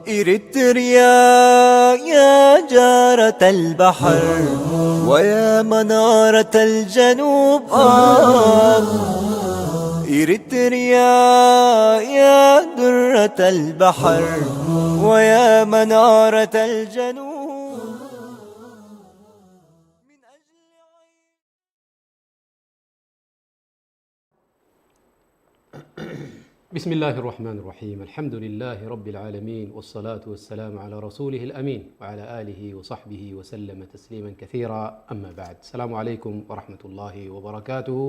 إريتريا يا جارة البحر ويا منارة الجنوب، آه. إريتريا يا درة البحر ويا منارة الجنوب. بسم الله الرحمن الرحيم. الحمد لله رب العالمين، والصلاة والسلام على رسوله الأمين، وعلى آله وصحبه وسلم تسليما كثيرا. أما بعد. السلام عليكم ورحمة الله وبركاته.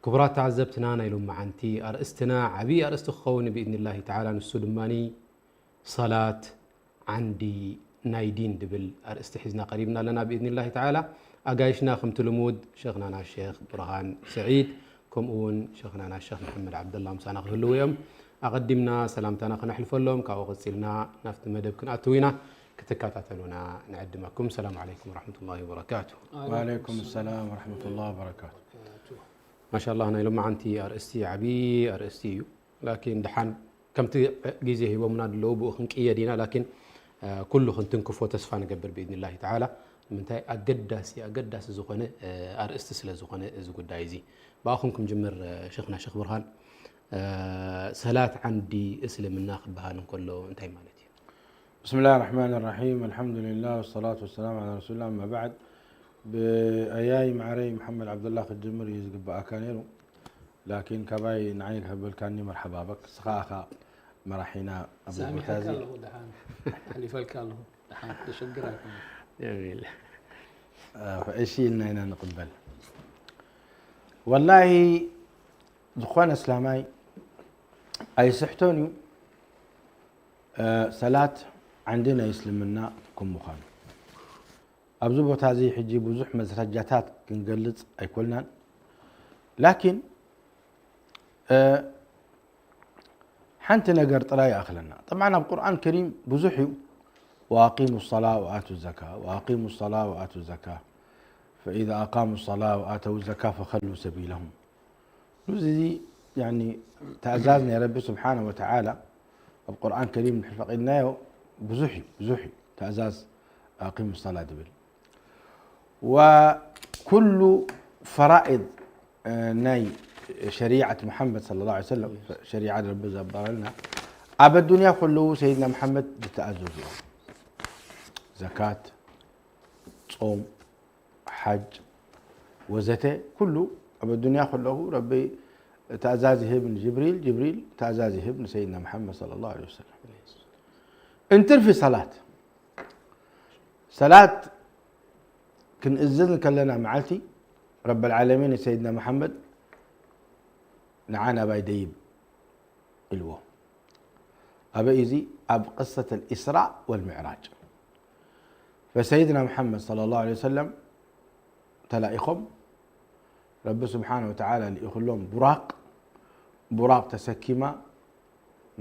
ክቡራት ተዓዘብትና፣ ናይ ሎመዓንቲ ኣርእስትና ዓብዪ ኣርእስቲ ክኸውን ብኢዝኒላሂ ተዓላ፣ ንሱ ድማኒ ሰላት ዓንዲ ናይ ዲን ድብል ኣርእስቲ ሒዝና ቀሪብና ኣለና ብኢዝኒላሂ ተዓላ። ኣጋይሽና ከምቲ ልሙድ ሸኽናና ሸኽ ብርሃን ሰዒድ፣ ከምኡ እውን ሸኽናና ሸኽ መሐመድ ዓብደላ ምሳና ክህልዉ እዮም። ኣቐዲምና ሰላምታና ክነሕልፈሎም፣ ካብኡ ቀጺልና ናብቲ መደብ ክንኣትው ኢና። ክትከታተሉና ንዕድመኩም። ሰላም ዓለይኩም ወረሕመቱላሂ ወበረካቱ። ወዓለይኩም ሰላም ወረሕመቱላሂ ወበረካቱ። ማሻላህ፣ ናይ ሎመዓንቲ ኣርእስቲ ዓብዪ ኣርእስቲ እዩ። ላኪን ደሓን ከምቲ ግዜ ሂቦምና ዘለዉ ብኡ ክንቅየድ ኢና። ላኪን፣ እ፣ ኩሉ ክንትንክፎ ተስፋ ንገብር ብኢዝኒላሂ ተዓላ። ንምንታይ? ኣገዳሲ፣ ኣገዳሲ ዝኾነ፣ እ፣ ኣርእስቲ ስለ ዝኾነ እዚ ጉዳይ እዚ። ብኣኹም ክንጅምር፣ እ፣ ሸኽና ሸኽ ብርሃን፣ እ፣ ሰላት ዓንዲ እስልምና ክበሃል እንከሎ እንታይ ማለት እዩ? ብስምላህ ራሕማን ራሒም፣ ኣልሓምዱሊላህ፣ ወሰላቱ ወሰላም ዓላ ረሱሊላህ፣ ኣማ ባዕድ። ብኣያይ ማዕረይ መሓመድ ዓብደላ ክጅምር እዩ ዝግበኣካ ነይሩ። ላኪን ካባይ ንዓይ ክህበልካኒ መርሓባ በክ። ንስኻ ኢኻ መራሒና ኣብዚ ቦታ ሳሚተካ እዚ። ኣለኹ፣ ደሓን ኣሕሊፈልካ ኣለኹ፣ ደሓን ተሸግር ኣይኮነን። ጀሚል። አ፣ እሺ ኢልና ኢና ንቕበል። ወላሂ ዝኾነ እስላማይ ኣይስሕቶን እዩ፣ አ፣ ሰላት ዓንዲ ናይ እስልምና ከም ምዃኑ። ኣብዚ ቦታ እዚ ሕጂ ብዙሕ መስረጃታት ክንገልጽ ኣይኮልናን። ላኪን፣ እ፣ ሓንቲ ነገር ጥራይ ይኣኽለና። ጠብዓን ኣብ ቁርኣን ከሪም ብዙሕ እዩ። وأقيموا الصلاة وآتوا الزكاة، وأقيموا الصلاة وآتوا الزكاة، فإذا أقاموا الصلاة وآتوا الزكاة فخلوا سبيلهم። እዚ፣ ያኒ፣ ትእዛዝ ናይ ረቢ ስብሓነ ወተዓላ ኣብ ቁርኣን ከሪም እንድሕር ፈቒድናዮ ብዙሕ እዩ፣ ብዙሕ እዩ። ትእዛዝ ኣቂሙ ሰላ ዝብል። ወኩሉ ፈራኢድ፣ እ፣ ናይ ሸሪዓት መሓመድ ሰለላሁ ዐለይሂ ወሰለም፣ ሸሪዓ ረቢ ዘባረልና፣ ኣብ ኣዱንያ ከለዉ ሰይድና መሓመድ ዝተኣዘዙ እዮም። ዘካት፣ ጾም፣ ሓጅ፣ ወዘተ፣ ኩሉ ኣብ ኣዱንያ ከለኹ ረቢ ትእዛዝ ይህብ ንጅብሪል፣ ጅብሪል ትእዛዝ ይህብ ንሰይድና መሓመድ ሰለላሁ ዐለይሂ ወሰለም። እንትርፊ ሰላት፣ ሰላት ክንእዝዝ እንከለና መዓልቲ ረበል ዓለሚን ንሰይድና መሓመድ ንዓ ናባይ ደይብ ኢልዎ። ኣበይ እዚ? ኣብ ቅሰት ኣልኢስራእ ወልሚዕራጅ። ፈሰይድና መሓመድ ሰለላሁ ዐለይሂ ወሰለም ተላኢኾም፣ ረቢ ስብሓነ ወተዓላ ልኢኹሎም ቡራቅ፣ ቡራቅ ተሰኪማ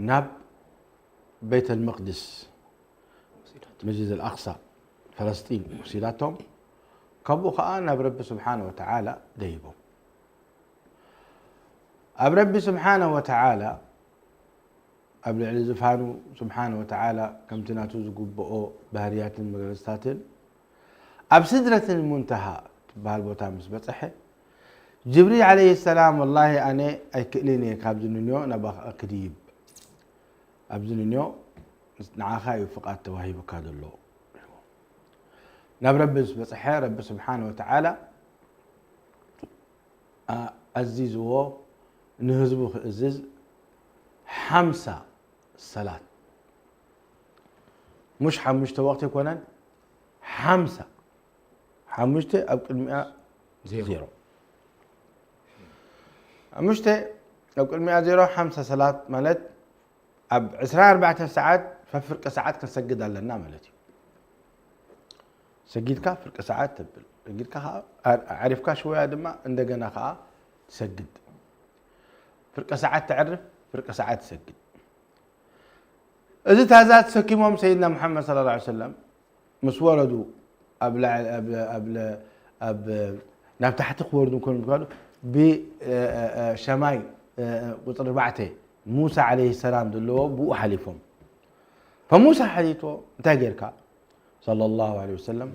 ናብ ቤተል መቅድስ፣ መስጂድ ኣልኣቅሳ፣ ፈለስጢን ወሲዳቶም፣ ካብኡ ኸዓ ናብ ረቢ ስብሓነ ወተዓላ ደይቦም። ኣብ ረቢ ስብሓነ ወተዓላ ኣብ ልዕሊ ዝፋኑ ስብሓነ ወተዓላ ከምቲ ናቱ ዝግብኦ ባህርያትን መግለጽታትን ኣብ ስድረትን ሙንተሃ ትበሃል ቦታ ምስ በጽሐ፣ ጅብሪል ዓለይሂ ሰላም፣ "ወላሂ ኣነ ኣይክእልን እየ ካብዚ ንንዮ ናባኻ ክድይብ፣ ኣብዚ ንንዮ ንዓኻ እዩ ፍቓድ ተዋሂቡካ ዘሎ." ናብ ረቢ ምስ በጽሐ፣ ረቢ ስብሓነ ወተዓላ ኣ-፣ ኣዚዝዎ ንህዝቡ ክእዝዝ ሓምሳ ሰላት፣ ሙሽ ሓሙሽተ ወቕቲ ኣይኮነን፣ ሓምሳ። ሓሙሽተ ኣብ ቅድሚኣ ዜሮ። ዜሮ። ሓሙሽተ ኣብ ቅድሚኣ ዜሮ፣ ሓምሳ ሰላት ማለት ኣብ ዕስራን ኣርባዕተን ሰዓት ፈፍርቂ ሰዓት ክንሰግድ ኣለና ማለት እዩ። ሰጊድካ ፍርቂ ሰዓት ተብል። ሰጊድካ ኸዓ ኣ-፣ ዓሪፍካ ሽወያ ድማ እንደገና ኸዓ ትሰግድ። ፍርቂ ሰዓት ተዕርፍ፣ ፍርቂ ሰዓት ትሰግድ። እዚ ታዛ ተሰኪሞም ሰይድና መሓመድ ሰለላሁ ዐለይሂ ወሰለም ምስ ወረዱ ኣብ ላዕሊ፣ ኣብ፣ ኣብ፣ ኣብ፣ ናብ ታሕቲ ክወርዱ እንከሎ፣ ብ-፣ እ፣ እ፣ እ፣ ሸማይ፣ እ፣ እ፣ ቁጽሪ ኣርባዕተ ሙሳ ዓለይሂ ሰላም ዘለዎ ብኡ ሓሊፎም። ፈሙሳ ሓቲቶ፣ እንታይ ጌርካ? ሰለላሁ ዐለይሂ ወሰለም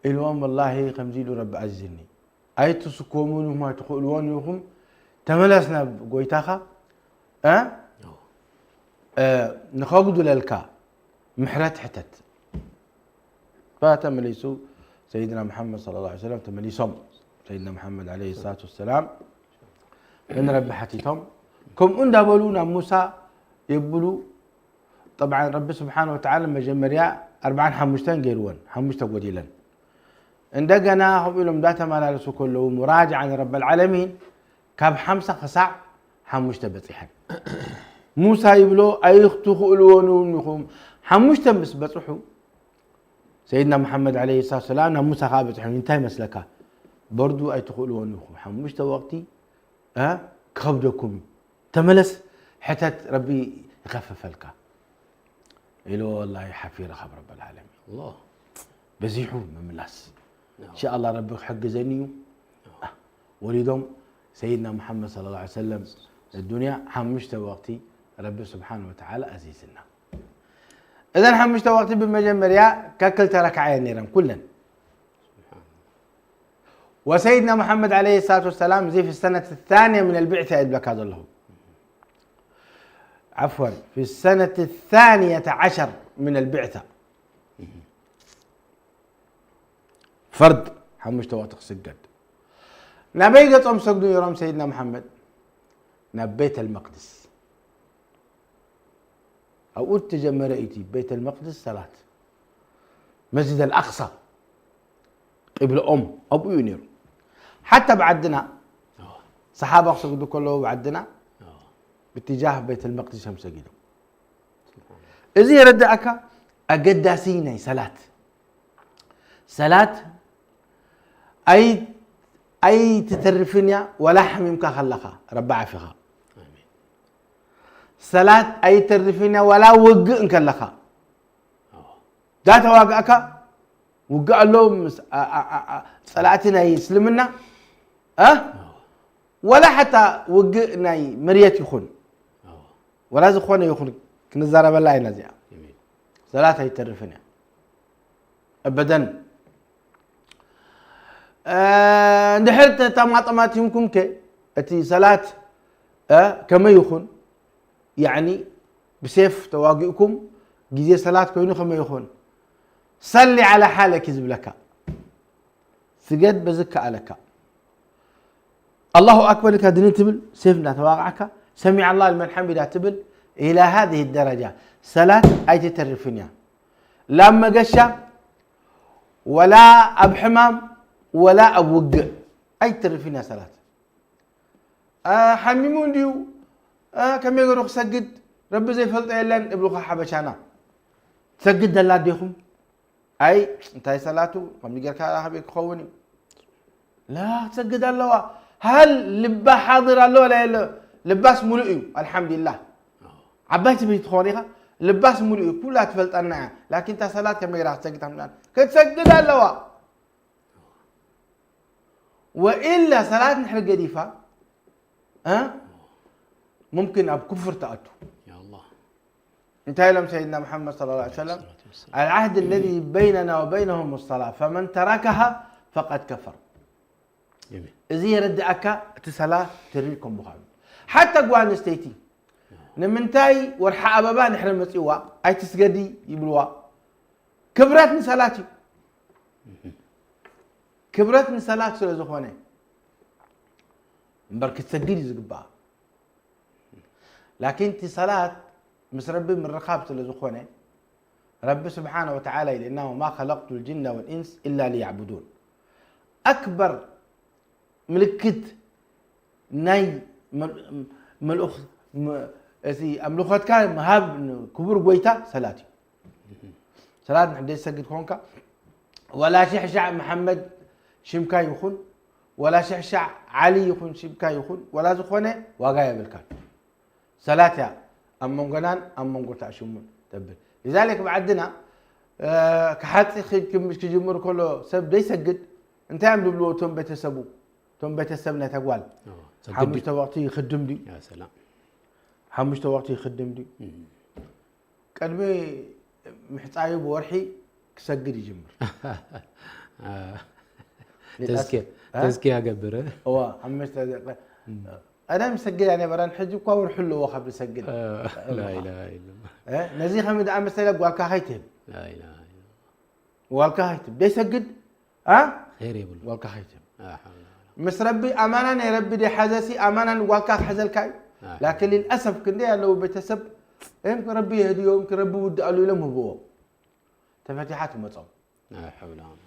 ኢልዎም፣ ወላሂ ከምዚ ኢሉ ረቢ ኣዚዝኒ፣ ኣይትስከሙን ኢኹም፣ ኣይትኽእልዎን ኢኹም፣ ተመለስ ናብ ጎይታኻ፣ እ? እ፣ ንኸጉድለልካ ምሕረት ሕተት። ፈተመሊሱ ሰይድና መሓመድ ሰለላሁ ዐለይሂ ወሰለም ተመሊሶም። ሰይድና መሓመድ ዓለይሂ ሰላቱ ወሰላም ንረቢ ሓቲቶም። ከምኡ እንዳበሉ ናብ ሙሳ የብሉ። ጠብዓን ረቢ ስብሓን ወተዓላ መጀመርያ ኣርብዓን ሓሙሽተን ገይርወን፣ ሓሙሽተ ጎዲለን። እንደገና ከምኡ ኢሎም እንዳተመላለሱ ከለዉ፣ ሙራጅዓ ንረበል ዓለሚን፣ ካብ ሓምሳ ክሳዕ ሓሙሽተ በጺሐን። ሙሳ ይብሎ፣ ኣይትኽእልዎን እውን ኢኹም። ሓሙሽተ ምስ በጽሑ፣ ሰይድና መሓመድ ዓለይሂ ሰላቱ ሰላም ናብ ሙሳ ከኣ በጽሑ፣ እንታይ መስለካ? በርዱ ኣይትኽእልዎን ኢኹም። ሓሙሽተ ወቕቲ፣ እ፣ ክኸብደኩም እዩ። ተመለስ፣ ሕተት፣ ረቢ ይኸፍፈልካ። ኢሉ፣ ወላሂ ሓፊረ ካብ ረበል ዓለሚን። ኣላህ። በዚሑ ምምላስ። ኣዎ። ኢንሻኣላህ ረቢ ክሕግዘኒ እዩ። ኣዎ። አ፣ ወሊዶም ሰይድና ሙሓመድ ሰለላሁ ዐለይሂ ወሰለም ንዱንያ ሓሙሽተ ወቕቲ ረቢ ስብሓን ወተዓላ ኣዚዝና። እዘን ሓሙሽተ ወቕቲ ብመጀመርያ ከክልተ ረክዓ እየን ነይረን ኩለን። ወሰይድና ሙሓመድ ዓለይሂ ሰላቱ ወሰላም እዚ ፊ ሰነት ታንያ ምን ኣልቢዕታ እየ ዝብለካ ዘለኹ። ዓፍዋን፣ ፊ ሰነት ታንየተ ዓሸር ምን ኣልቢዕታ። ፈርድ ሓሙሽተ ወቕቲ ክስገድ። ናበይ ገጾም ሰግዱ ነይሮም ሰይድና መሓመድ? ናብ ቤት ኣልመቅድስ። ኣብኡ እተጀመረ እዩ እቲ ቤት ኣልመቅድስ ሰላት። መስጅድ ኣልኣቅሳ ቂብለኦም ኣብኡ እዩ ነይሩ። ሓታ ብዓድና ኣዎ። ሰሓባ ክሰግዱ ከለዉ ብዓድና ኣዎ። ብትጃህ ቤት ኣልመቅድስ እዮም ሰጊዶም። እዚ የረድኣካ ኣገዳሲ ናይ ሰላት። ሰላት ኣይ-፣ ኣይትተርፍን እያ፣ ወላ ሓሚምካ ከለኻ፣ ረቢ ዓፊኻ። ኣሜን። ሰላት ኣይተርፍን እያ፣ ወላ ውግእ እንከለኻ። ኣዎ። ዳ ተዋጋእካ፣ ውግእ ኣሎ ምስ ኣ-፣ ኣ-፣ ኣ-፣ ኣ-፣ ጸላእቲ ናይ እስልምና፣ እ? ኣዎ። ወላ ሓታ ውግእ ናይ መርየት ይኹን፣ ኣዎ። ወላ ዝኾነ ይኹን ክንዛረበላ ኢና እዚኣ። ኣሜን። ሰላት ኣይተርፍን እያ። ኣበደን። እ፣ እንድሕር ተጠማጠማቲምኩም ከ እቲ ሰላት፣ እ፣ ከመይ ይኹን? ያዕኒ ብሴፍ ተዋጊእኩም ግዜ ሰላት ኮይኑ ከመይ ይኹን? ሰሊ ዓላ ሓለኪ ዝብለካ። ስገድ በዚ ከኣለካ። ኣላሁ ኣክበር ኢልካ ድንን ትብል፣ ሴፍ እንዳተዋቕዓካ፣ ሰሚዐ ኣላሁ ሊመን ሓሚዳ ትብል፣ ኢላ ሃዚህ ደረጃ። ሰላት ኣይትተርፍን እያ። ላ ኣብ መገሻ፣ ወላ ኣብ ሕማም፣ ወላ ኣብ ውግእ ኣይትተርፍን እያ ሰላት። አ፣ ሓሚሙ እንድዩ፣ አ፣ ከመይ ገይሩ ክሰግድ፣ ረቢ ዘይፈልጦ የለን እብሉኻ ሓበሻና። ትሰግድ ደላ ዲኹም? ኣይ፣ እንታይ ሰላቱ፣ ከምዚ ጌርካ ካበይ ክኸውን እዩ? ላ፣ ትሰግድ ኣለዋ። ሃል ልባ ሓድር ኣሎ ወላ የሎ? ልባስ ሙሉእ እዩ፣ ኣልሓምዱሊላህ። ዓባይ ሰበይቲ ትኸውን ኢኻ፣ ልባስ ሙሉእ እዩ፣ ኩላ ትፈልጠና እያ። ላኪን እታ ሰላት ከመይ ጌራ ክትሰግድ ከም ክትሰግድ ኣለዋ። ወኢላ ሰላት እንድሕር ገዲፋ፣ እ? ሙምኪን ኣብ ኩፍር ትኣቱ። ያ ኣላህ። እንታይ ኢሎም ሰይድና መሓመድ ሰለላሁ ዐለይሂ ወሰለም? ሰላቱ ወሰላም። العهد الذي بيننا وبينهم الصلاة فمن تركها فقد كفر። ኣሜን። እዚ የረድኣካ እቲ ሰላት ተሪር ከም ምዃኑ። ሓታ ጓል ኣንስተይቲ ንምንታይ ወርሒ ኣበባ ድሕሪ መፂዋ ኣይትስገዲ ይብልዋ? ክብረት ንሰላት እዩ። ክብረት ንሰላት ስለ ዝኾነ እምበር ክትሰግድ እዩ ዝግባኣ። ላኪን እቲ ሰላት ምስ ረቢ ምርኻብ ስለ ዝኾነ ረቢ ስብሓነ ወተዓላ ኢለና፣ وما خلقت الجن والإنس إلا ليعبدون። ኣክበር ምልክት ናይ መል-፣ መልእኽ-፣ ም-፣ እቲ ኣምልኾትካ ምሃብ ንክቡር ጎይታ ሰላት እዩ። ሰላት ንሕደይ ሰግድ ኮንካ፣ ወላ ሽሕሻዕ መሓመድ ሽምካ ይኹን፣ ወላ ሽሕሻዕ ዓሊ ይኹን ሽምካ ይኹን፣ ወላ ዝኾነ ዋጋ የብልካን። ሰላት እያ ኣብ መንጎናን ኣብ መንጎ ተኣሽሙን ተብል። لذلك ብዓድና፣ እ፣ ክሓጺ ክ-፣ ክም-፣ ክጅምር ከሎ ሰብ ደይሰግድ፣ እንታይ እዮም ዝብልዎ እቶም ቤተሰቡ? እቶም ቤተሰብ ናይታ ጓል? ኣዎ፣ ሰግድ ሓሙሽተ ወቕቲ ይኽድም ድዩ? ያ ሰላም። ሓሙሽተ ወቕቲ ይኽድም ድዩ? ቅድሚ ምሕጻዩ ብወርሒ ክሰግድ ይጅምር። ተዝኪያ ተዝኪያ ገብረ እዋ ሓሙሽተ ቀደም ሰግድ ኣይነበረን። ሕጂ እኳ ወርሑ ኣለዎ ካብ ዝሰግድ። ላኢላሃ ኢለላህ ነዚ ከም ደኣ መሰለ ጓልካ ከይትህብ ላኢላሃ ኢለላህ ጓልካ ከይትህብ ደይሰግድ ኣ ኸይር የብሉ ጓልካ ከይትህብ ላ ሐውለ ወላ ምስ ረቢ ኣማና ናይ ረቢ ደይ ሓዘሲ ኣማና ንጓልካ ክሕዘልካ እዩ። ላኪን ልልኣሰፍ ክንደይ ኣለዉ ቤተሰብ እም ረቢ የህድዮም ረቢ ውድኣሉ ኢሎም ህብዎ ተፈቲሓ ትመጾም። ላ ሐውለ ወላ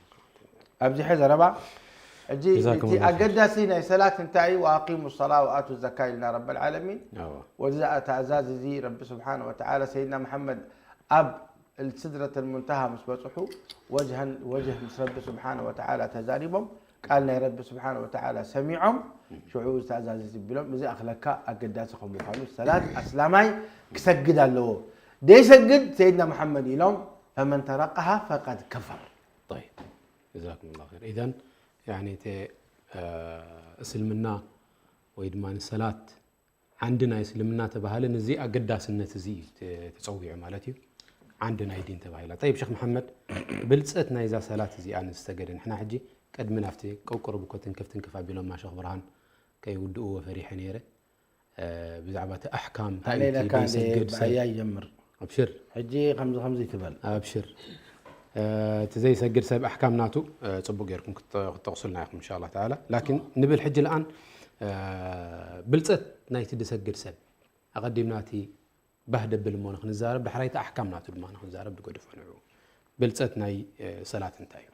ኣብዚ ሕዚ ዘረባ ሕጂ ጀዛኩም እቲ ላሁ ኸይር። ኣገዳሲ ናይ ሰላት እንታይ እዩ? ወኣቂሙ ሰላ ወኣቱ ዘካ ኢልና ረብ ልዓለሚን ኣዎ ወዚ ኣተኣዛዝ እዚ ረቢ ስብሓን ወተዓላ ሰይድና መሓመድ ኣብ ስድረት ልሙንተሃ ምስ በፅሑ ወጅሃን ወጅህ ምስ ረቢ ስብሓን ወተዓላ ተዛሪቦም ቃል ናይ ረቢ ስብሓን ወተዓላ ሰሚዖም ሽዑ ዝተኣዛዝ እዚ ቢሎም እዚ ኣኽለካ ኣገዳሲ ከም ምዃኑ ሰላት ኣስላማይ ክሰግድ ኣለዎ ደይሰግድ ሰይድና መሓመድ ኢሎም ፈመን ተረቀሃ ፈቀድ ከፈር طيب جزاكم الله خير إذن يعني ተ እስልምና ወይ ድማ ሰላት ዓንዲ ናይ እስልምና ተባሃለ ነዚ ኣገዳስነት እዚ እዩ ተ- ተፀዊዑ ማለት እዩ ዓንዲ ናይ ዲን ተባሂላ طيب ሸክ መሓመድ ብልፀት ናይዛ ሰላት እዚኣ ንዝሰገደ ንሕና ሕጂ ቅድሚ ናብቲ ቅርቁርብ እኮ ትንክፍ ትንክፍ ኣቢሎማ ሸክ ብርሃን ከይውድእዎ ፈሪሐ ነይረ ብዛዕባ እቲ ኣሕካም እንታይ እዩ እቲ ኣለይለካ ዘይሰግድ ሰብ ብኣያ ይጀምር ኣብሽር ሕጂ ከምዚ ከምዚ ትበል ኣብሽር እቲ ዘይሰግድ ሰብ ኣሕካም ናቱ ፅቡቅ ጌርኩም ክትጠቕሱልና ኢኹም እንሻ ተዓላ ላኪን ንብል ሕጂ ልኣን ብልፀት ናይቲ ዝሰግድ ሰብ ኣቐዲምና እቲ ባህ ደብል እሞ ንክንዛረብ ዳሕራይቲ ኣሕካም ናቱ ድማ ንክንዛረብ ድገድፎ ንዑ ብልፀት ናይ ሰላት እንታይ እዩ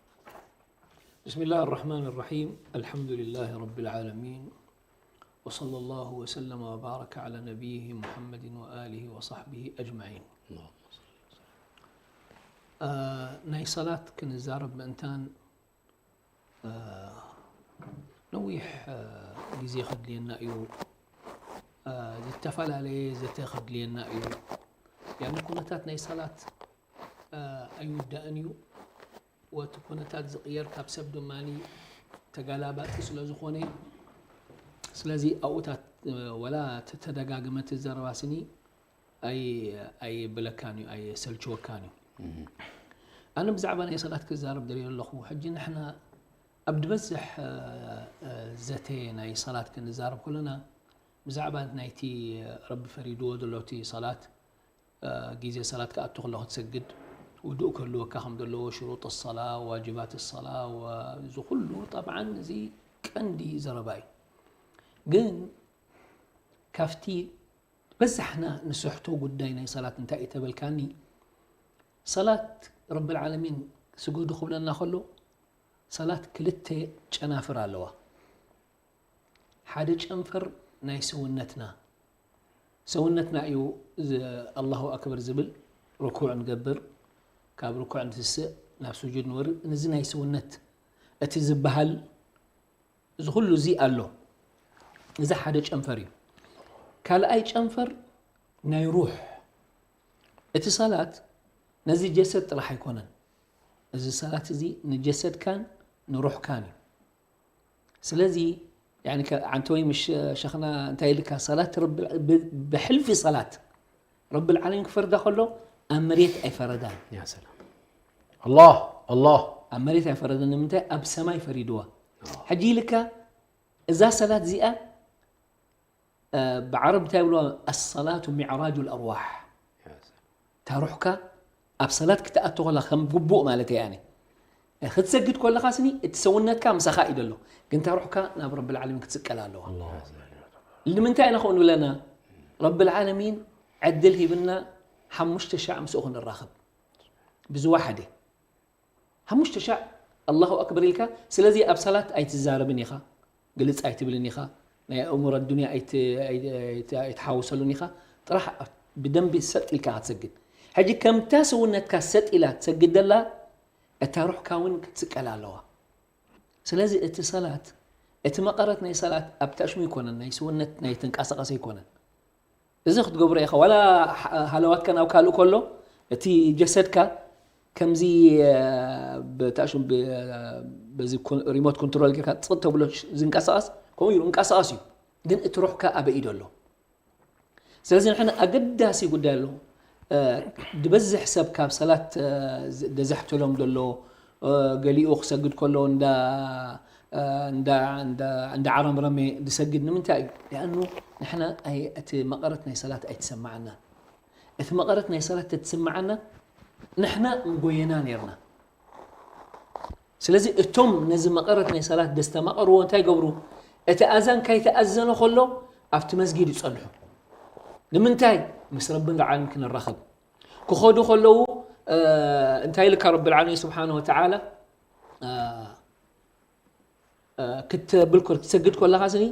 بسم الله الرحمن الرحيم الحمد لله رب العالمين وصلى الله وسلم وبارك على نبيه محمد وآله وصحبه أجمعين ናይ ሰላት ክንዛረብ ምእንታን ነዊሕ ግዜ ከድልየና እዩ ዝተፈላለየ ዘተ ከድልየና እዩ ያኒ ኩነታት ናይ ሰላት ኣይውዳእን እዩ ወቲ ኩነታት ዝቕየር ካብ ሰብ ድማ ተጋላባጢ ስለ ዝኾነ ስለዚ ኣብኡታት ወላ ተተደጋግመት ዘረባ ስኒ ኣይብለካን እዩ ኣይሰልችወካን እዩ ኣነ ብዛዕባ ናይ ሰላት ክዛረብ ደልየ ኣለኹ ሕጂ ንሕና ኣብ ድበዝሕ ዘተ ናይ ሰላት ክንዛረብ ከለና ብዛዕባ ናይቲ ረቢ ፈሪድዎ ዘሎ እቲ ሰላት ግዜ ሰላት ክኣቱ ከሎ ክትሰግድ ውዱእ ክህልወካ ከም ዘለዎ ሽሩጥ ሰላ ዋጅባት ሰላ እዚ ኩሉ ጠብዓን እዚ ቀንዲ ዘረባ እዩ ግን ካብቲ በዛሕና ንስሕቶ ጉዳይ ናይ ሰላት እንታይ እዩ ተበልካኒ ሰላት ረብልዓለሚን ስገዱ ክብለና ከሎ ሰላት ክልተ ጨናፍር ኣለዋ ሓደ ጨንፈር ናይ ሰውነትና ሰውነትና እዩ ኣላሁ ኣክበር ዝብል ርኩዕ ንገብር ካብ ርኩዕ ንትስእ ናብ ስጁድ ንወርድ እዚ ናይ ሰውነት እቲ ዝበሃል እዚ ኩሉ እዚ ኣሎ እዚ ሓደ ጨንፈር እዩ ካልኣይ ጨንፈር ናይ ሩሕ እቲ ሰላት ነዚ ጀሰድ ጥራሕ ኣይኮነን እዚ ሰላት እዚ ንጀሰድካን ንሩሕካን እዩ ስለዚ ዓንተወይ ምሽ ሸኽና እንታይ ኢልካ ሰላት ብሕልፊ ሰላት ረቢ ልዓለሚን ክፈርዳ ከሎ ኣብ መሬት ኣይፈረዳን ያ ሰላም ኣላህ ኣላህ ኣብ መሬት ኣይፈረደን ንምንታይ ኣብ ሰማይ ፈሪድዋ ሕጂ ኢልካ እዛ ሰላት እዚኣ ብዓረብ እንታይ ብልዋ ኣሰላቱ ሚዕራጁ ልኣርዋሕ ታሩሕካ ኣብ ሰላት ክትኣቱ ከላ ከም ግቡእ ማለት እያ ኣነ ክትሰግድ ከለኻ ስኒ እቲ ሰውነትካ ምሳኻ እዩ ደሎ ግን ታሩሕካ ናብ ረብልዓለሚን ክትስቀል ኣለዋ ንምንታይ ኢና ከምኡ ንብለና ረብልዓለሚን ዕድል ሂብና ሓሙሽተ ሻዕ ምስኡ ክንራኸብ ብዝዋሓደ ሓሙሽተ ሻዕ ኣላሁ ኣክበር ኢልካ ስለዚ ኣብ ሰላት ኣይትዛረብን ኢኻ ግልፅ ኣይትብልን ኢኻ ናይ ኣእምሮ ኣዱንያ ኣይትሓውሰሉን ኢኻ ጥራሕ ብደንቢ ሰጥ ኢልካ ክትሰግድ ሕጂ ከምታ ሰውነትካ ሰጥ ኢላ ትሰግድ ዘላ እታ ሩሕካ እውን ክትስቀል ኣለዋ ስለዚ እቲ ሰላት እቲ መቐረት ናይ ሰላት ኣብ ታሽሙ ኣይኮነን ናይ ሰውነት ናይ ተንቀሳቐሰ ኣይኮነን እዚ ክትገብሮ ኢኻ ዋላ ሃለዋትካ ናብ ካልእ ከሎ እቲ ጀሰድካ ከምዚ ብታሽም በዚ ሪሞት ኮንትሮል ጌርካ ፅጥ ተብሎ ዝንቀሳቐስ ከምኡ ኢሉ እንቀሳቐስ እዩ ግን እቲ ሩሕካ ኣበይ እዩ ዘሎ ስለዚ ንሕና ኣገዳሲ ጉዳይ ኣሎ። እ፣ ዝበዝሕ ሰብ ካብ ሰላት፣ እ፣ ዝ-፣ ደዛሕትሎም ዘሎ፣ እ፣ ገሊኡ ክሰግድ ከሎ እንዳ፣ እ፣ እንዳ፣ እንዳ፣ እንዳ ዓረምረመ ዝሰግድ ንምንታይ እዩ? ሊኣኑ ንሕና ኣይ-፣ እቲ መቐረት ናይ ሰላት ኣይትሰማዓና። እቲ መቐረት ናይ ሰላት ተትስማዓና ንሕና ምጎየና ነርና። ስለዚ እቶም ነዚ መቐረት ናይ ሰላት ደስተማቐርዎ እንታይ ይገብሩ? እቲ ኣዛን ካይተኣዘነ ከሎ ኣብቲ መስጊድ ይጸንሑ። ንምንታይ? ምስ ረብን ዓለም ክንራኸብ። ክኸዱ ከለዉ፣ እ፣ እንታይ ኢልካ ረብል ዓለሚን ስብሓነ ወተዓላ፣ እ፣ እ፣ ክትብል ከ-፣ ክትሰግድ ከለኻ ስኒ፣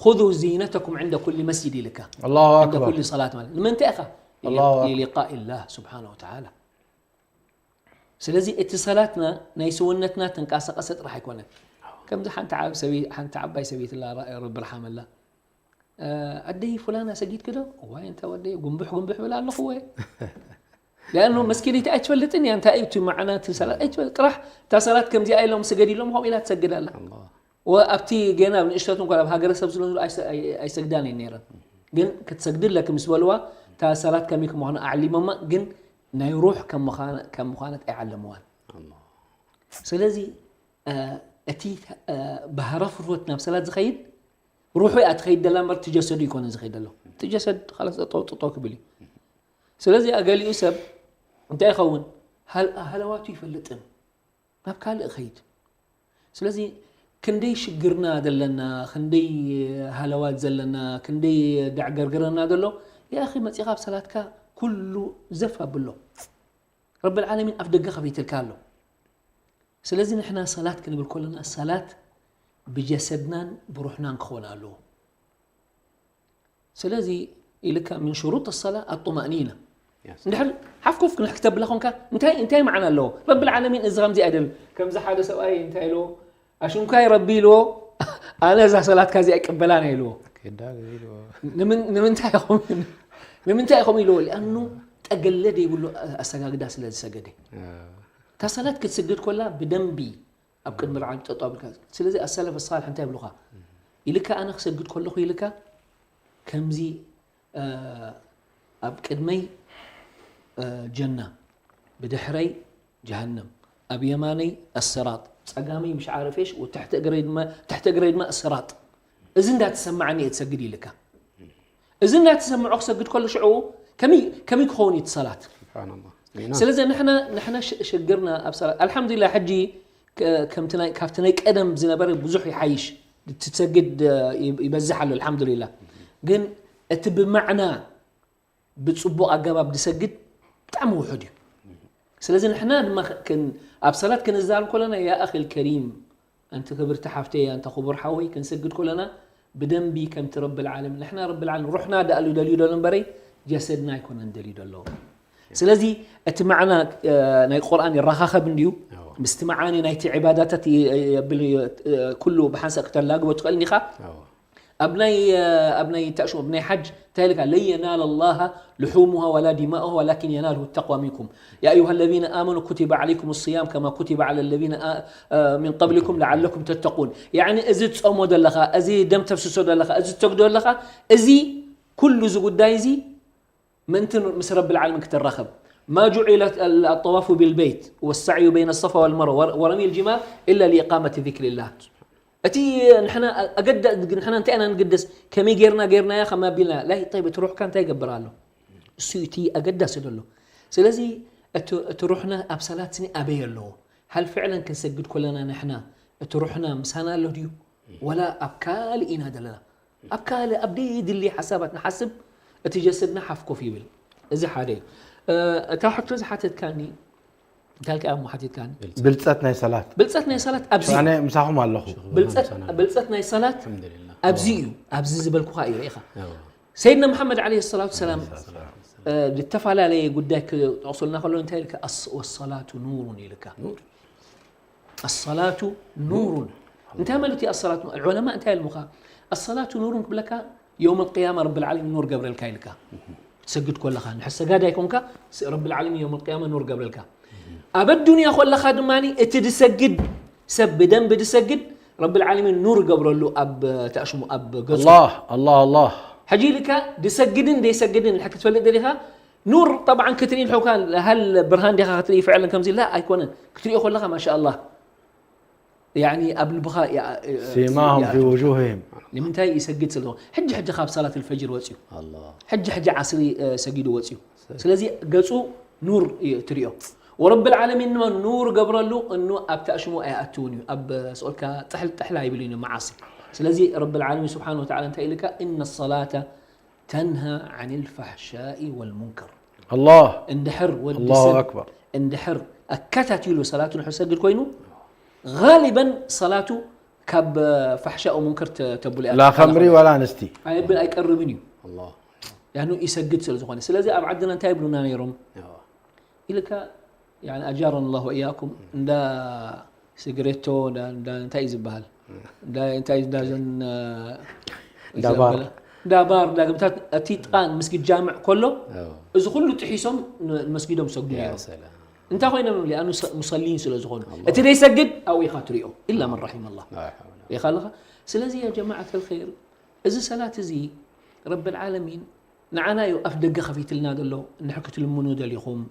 "ኹዙ ዚነተኩም ዕንደ ኩሊ መስጂድ" ኢልካ። ኣላሁ ዕንደ ኣክበር። ኩሊ ሰላት ማለት። ንምንታይ ኢኻ? ኣላሁ ኣክበር። ሊሊቃኢላህ ስብሓነ ወተዓላ። ስለዚ እቲ ሰላትና ናይ ሰውነትና ተንቀሳቐሰ ጥራሕ ኣይኮነን። ከምዚ ሓንቲ ዓብ-፣ ሰበይ-፣ ሓንቲ ዓባይ ሰበይቲ ኣላ፣ ራ-፣ ረቢ ርሓመላ። "እ፣ ኣደይ ፉላና ሰጊድኪ ዶ?" "እዋይ፣ እንታይ ወደይ፣ ጉንብሕ ጉንብሕ ብል ኣለኹ ወይ?" ሊኣኑ መስኪነይቲ ኣይትፈልጥን እያ፣ እንታይ እዩ እቲ ማዕና እቲ ሰላት ኣይትፈልጥ። ጥራሕ እታ ሰላት ከምዚኣ ኢሎም ስገድ ኢሎም፣ ከምኡ ኢላ ትሰግድ ኣላ። ኣላህ። ወ-፣ ኣብቲ ገና ኣብ ንእሽተቱ እንኳን ኣብ ሃገረሰብ ዝነበሩ ኣይሰ-፣ ኣይ-፣ ኣይሰግዳን እየን ነይረን። ግን ክትሰግዲ ኣለኪ ምስ በልዋ፣ እታ ሰላት ከመይ ከም ምዃኑ ኣዕሊሞማ፣ ግን ናይ ሩሕ ከም ምዃነ-፣ ከም ምዃነት ኣይዓለምዋን። ኣላህ። ስለዚ፣ እ፣ እቲ፣ እ፣ ባህረ ፍትወት ናብ ሰላት ዝኸይድ፣ ሩሑ እያ ትኸይድ ደላ እምበር፣ እቲ ጀሰዱ ኣይኮነን ዝኸይድ ዘሎ። እቲ ጀሰድ፣ ኻላስ፣ ጠጠው፣ ጠጠው ክብል እዩ። ስለዚ፣ ገሊኡ ሰብ እንታይ ይኸውን? ሃል-፣ ሃለዋቱ ይፈልጥን ናብ ካልእ ኸይድ። ስለዚ፣ ክንደይ ሽግርና ዘለና፣ ክንደይ ሃለዋት ዘለና፣ ክንደይ ዳዕገርግረና ዘሎ፣ ያ ኣኺ፣ መጺኻ ኣብ ሰላትካ ኩሉ ዘፍ ኣብሎ። ረብል ዓለሚን ኣፍ ደገ ከፊትልካ ኣሎ። ስለዚ፣ ንሕና ሰላት ክንብል ከለና፣ ሰላት ብጀሰድናን ብሩሕናን ክኾን ኣለዎ። ስለዚ፣ ኢልካ፣ "ምን ሽሩጥ ሰላ ኣጡማእኒና።" Yes። እንድሕር ሓፍኮፍ ክንሕ ክተብላ ኾንካ፣ እንታይ፣ እንታይ መዓና ኣለዎ? ረብል ዓለሚን እዚ ከምዚ ኣይደል-፣ ከምዚ ሓደ ሰብኣይ እንታይ ኢልዎ? "ኣሽንኳይ ረቢ" ኢልዎ፣ "ኣነ እዛ ሰላትካ እዚኣ ኣይቅበላን እየ" ኢልዎ። ከይዳ ኢልዎ። "ንምን-፣ ንምንታይ ኢኹም፣ ንምንታይ ኢኹም?" ኢልዎ። ሊኣኑ ጠገለ ደይብሉ ኣሰጋግዳ ስለ ዝሰገደ። አ። እታ ሰላት ክትስግድ ኮላ ብደንቢ ኣብ ቅድሚ ርዓድ ጠጠው ኣቢልካ። ስለዚ ኣሰለፍ ሳልሕ እንታይ ይብሉኻ? ኢልካ ኣነ ክሰግድ ከለኹ ኢልካ ከምዚ፣ እ፣ ኣብ ቅድመይ፣ እ፣ ጀና፣ ብድሕረይ ጀሃነም፣ ኣብ የማነይ ኣስራጥ፣ ጸጋመይ ምሽ ዓረፌሽ፣ ወትሕቲ እግረይ ድማ፣ ትሕቲ እግረይ ድማ ኣስራጥ። እዚ እንዳተሰማዓኒ እየ ትሰግድ ኢልካ። እዚ እናተሰምዖ ክሰግድ ከሎ ሽዑ ከመይ፣ ከመይ ክኸውን እዩ እቲ ሰላት? ስብሓንላህ። ኢና። ስለዚ ንሕና፣ ንሕና ሽ-፣ ሽግርና ኣብ ሰላት፣ ኣልሓምዱሊላህ፣ ሕጂ ከ-፣ ከምቲ ናይ፣ ካብቲ ናይ ቀደም ዝነበረ ብዙሕ ይሓይሽ። እቲ ትሰግድ፣ እ፣ ይብ-፣ ይበዝሕ ኣሎ፣ ኣልሓምዱሊላህ። ግን እቲ ብማዕና ብጽቡቕ ኣገባብ ዝሰግድ ብጣዕሚ ውሑድ እዩ። ስለዚ ንሕና ድማ ክን-፣ ኣብ ሰላት ክንዛረብ ከለና፣ ያ ኣኺል ከሪም፣ ኣንቲ ክብርቲ ሓፍተይ፣ ኣንታ ክቡር ሓወይ፣ ክንሰግድ ከለና ብደንቢ ከምቲ ረብል ዓለሚን፣ ንሕና ረብል ዓለሚን ሩሕና ደኣሉ ደልዩ ደሎ እምበረይ፣ ጀሰድና ኣይኮነን ደልዩ ደሎ። ስለዚ እቲ ማዕና፣ እ፣ ናይ ቁርኣን ይረኻኸብ እንድዩ፣ ኣዎ። ምስቲ መዓኒ ናይቲ ዒባዳታት ይ-፣ የብል፣ እ፣ ኩሉ ብሓንሳእ ክተላግቦ ትኽእል ኢኻ። ኣዎ። ኣብ ናይ፣ ኣብ ናይ ተእሹ፣ ኣብ ናይ ሓጅ እንታይ ኢልካ? "ለን የናለ ላሃ ልሑሙሃ ወላ ዲማኡሃ ወላኪን የናልሁ ተቅዋ ሚንኩም። ያ አዩሃ ለዚነ አመኑ ኩቲበ ዓለይኩም ስያም ከማ ኩቲበ ዓለ ለዚነ አ-፣ አ፣ ሚን ቀብሊኩም ለዓለኩም ተተቁን።" ያዕኒ፣ እዚ ትጾሞ ዘለኻ፣ እዚ ደም ተፍስሶ ዘለኻ፣ እዚ ትሰግዶ ዘለኻ፣ እዚ ኩሉ፣ እዚ ጉዳይ እዚ ምእንቲ ምስ ረብል ዓለሚን ክትራኸብ። "ማ ጁዒለ ኣጠዋፉ ቢልበይት ወሳዕዩ በይነ ሰፋ ወልመርዋ ወ-፣ ወረሚል ጅማር ኢላ ሊኢቃመቲ ዚክሪላህ።" እቲ ንሕና ኣገዳ-፣ ንሕና እንታይ ኢና ንግደስ? ከመይ ጌርና ጌርናያ ከም ኣቢልና? ላይ፣ ጠይብ፣ እቲ ሩሕካ እንታይ ይገብር ኣሎ? እሱ እዩ እቲ ኣገዳሲ ዘሎ። ስለዚ እቲ፣ እቲ ሩሕና ኣብ ሰላት ስኒ ኣበይ ኣለዎ? ሃል ፍዕለን ክንሰግድ ከለና ንሕና እቲ ሩሕና ምሳና ኣሎ ድዩ? ወላ ኣብ ካልእ ኢና ዘለና? ኣብ ካልእ፣ ኣብ ደይድሊ ሓሳባት ንሓስብ፣ እቲ ጀሰድና ሓፍ ኮፍ ይብል። እዚ ሓደ እዩ። እ፣ እታ ሕቶ ዝሓተትካኒ፣ እንታይ ኢልካ እሞ ሓቲትካኒ? ብልጸት ናይ ሰላት። ብልጸት ናይ ሰላት ኣብዚ እዩ። ኣነ ምሳኹም ኣለኹ። ብልጸት፣ ምሳና ኣሎ። ብልጸት ናይ ሰላት ኣልሓምዱሊላህ። ኣብዚ እዩ። ኣብዚ ዝበልኩኻ እዩ፣ ርኢኻ። ኣዎ። ሰይድና መሓመድ ዓለይሂ ሰላቱ ሰላም፣ ዓለይሂ ሰላቱ ሰላም። እ፣ ዝተፈላለየ ጉዳይ ክጠቕሱልና ከሎ እንታይ ኢልካ? ኣስ-፣ "ወሰላቱ ኑሩን" ኢልካ። ኑር። ኣሰላቱ ኑሩን። እንታይ ማለት እዩ ኣሰላቱ? ዑለማ እንታይ ኢሎምኻ? ኣሰላቱ ኑሩን ክብለካ፣ የውመል ቅያማ ረብል ዓለሚን ኑር ገብረልካ ኢልካ። ትሰግድ ኮለኻ፣ ንድሕር ሰጋዳይ ኮንካ፣ ስ-፣ ረብል ዓለሚን የውመል ቅያማ ኑር ገብረልካ። ኣብ ኣዱንያ ኮለኻ ድማ፣ እቲ ድሰግድ ሰብ፣ ብደንቢ ድሰግድ፣ ረብል ዓለሚን ኑር ገብረሉ ኣብ፣ ተኣሽሙ ኣብ ገጹ። ኣላህ፣ ኣላህ፣ ኣላህ። ሕጂ ኢልካ ድሰግድን ደይሰግድን ክትፈልጥ ደሊኻ ኑር طبعا ክትርኢ ንሕውካ ሃል ብርሃን ዲኻ ክትርኢ ፍዕለን ከምዚ ላ ኣይኮነን ክትሪኦ ከለኻ ማሻ ኣላህ ያኒ ኣብ ልብኻ سيماهم في وجوههم ንምንታይ ይሰግድ ስለ ዝኾነ ሕጂ ሕጂ ካብ ሰላት الفجر ወፅዩ الله ሕጂ ሕጂ ዓስሪ ሰጊዱ ወፅዩ ስለዚ ገፁ ኑር ትሪኦ ورب العالمين ድማ ኑር ገብረሉ እኑ ኣብ ተእሽሙ ኣይኣትውን እዩ ኣብ ስኦልካ ጥሕል ጥሕል ኣይብል እዩ መዓሲ ስለዚ رب العالمين سبحانه وتعالى እንታይ ኢልካ إن الصلاة تنهى عن الفحشاء والمنكر الله እንድሕር ወዲ الله ሰብ أكبر እንድሕር ኣከታቲሉ ሰላቱ ንሕሰግድ ኮይኑ غالبا ሰላቱ ካብ ፋሕሻ ሙንከር ተብሉ لا خمري ولا نستي ኣይብል ኣይቀርብን እዩ الله ያኑ ይሰግድ ስለ ዝኾነ ስለዚ ኣብ ዓድና እንታይ ይብሉና ነይሮም يا ኢልካ يعني أجارنا الله وإياكم እንዳ ሲግሬቶ እንዳ እንዳ እንታይ እዩ ዝበሃል እንዳ እንታይ እንዳ ዘን እንዳ ባር። እንዳ ባር እንዳ ገምታት እቲ ጥቓን መስጊድ ጃምዕ ከሎ أيوة. እዚ ኩሉ ጥሒሶም ን- መስጊዶም ሰግዱ يا ነይሮም سلام እንታይ ኮይኖም ሊኣኑ ሙሰሊን ስለ ዝኾኑ እቲ ደይሰግድ ኣብኡ ኢኻ ትሪኦ إلا من رحم الله لا حول ሪኻ ኣለኻ ስለዚ يا جماعة الخير እዚ ሰላት እዚ رب العالمين ንዓና እዩ ኣፍ ደገ ከፊትልና ዘሎ እንድሕር ክትልምኑ ደሊኹም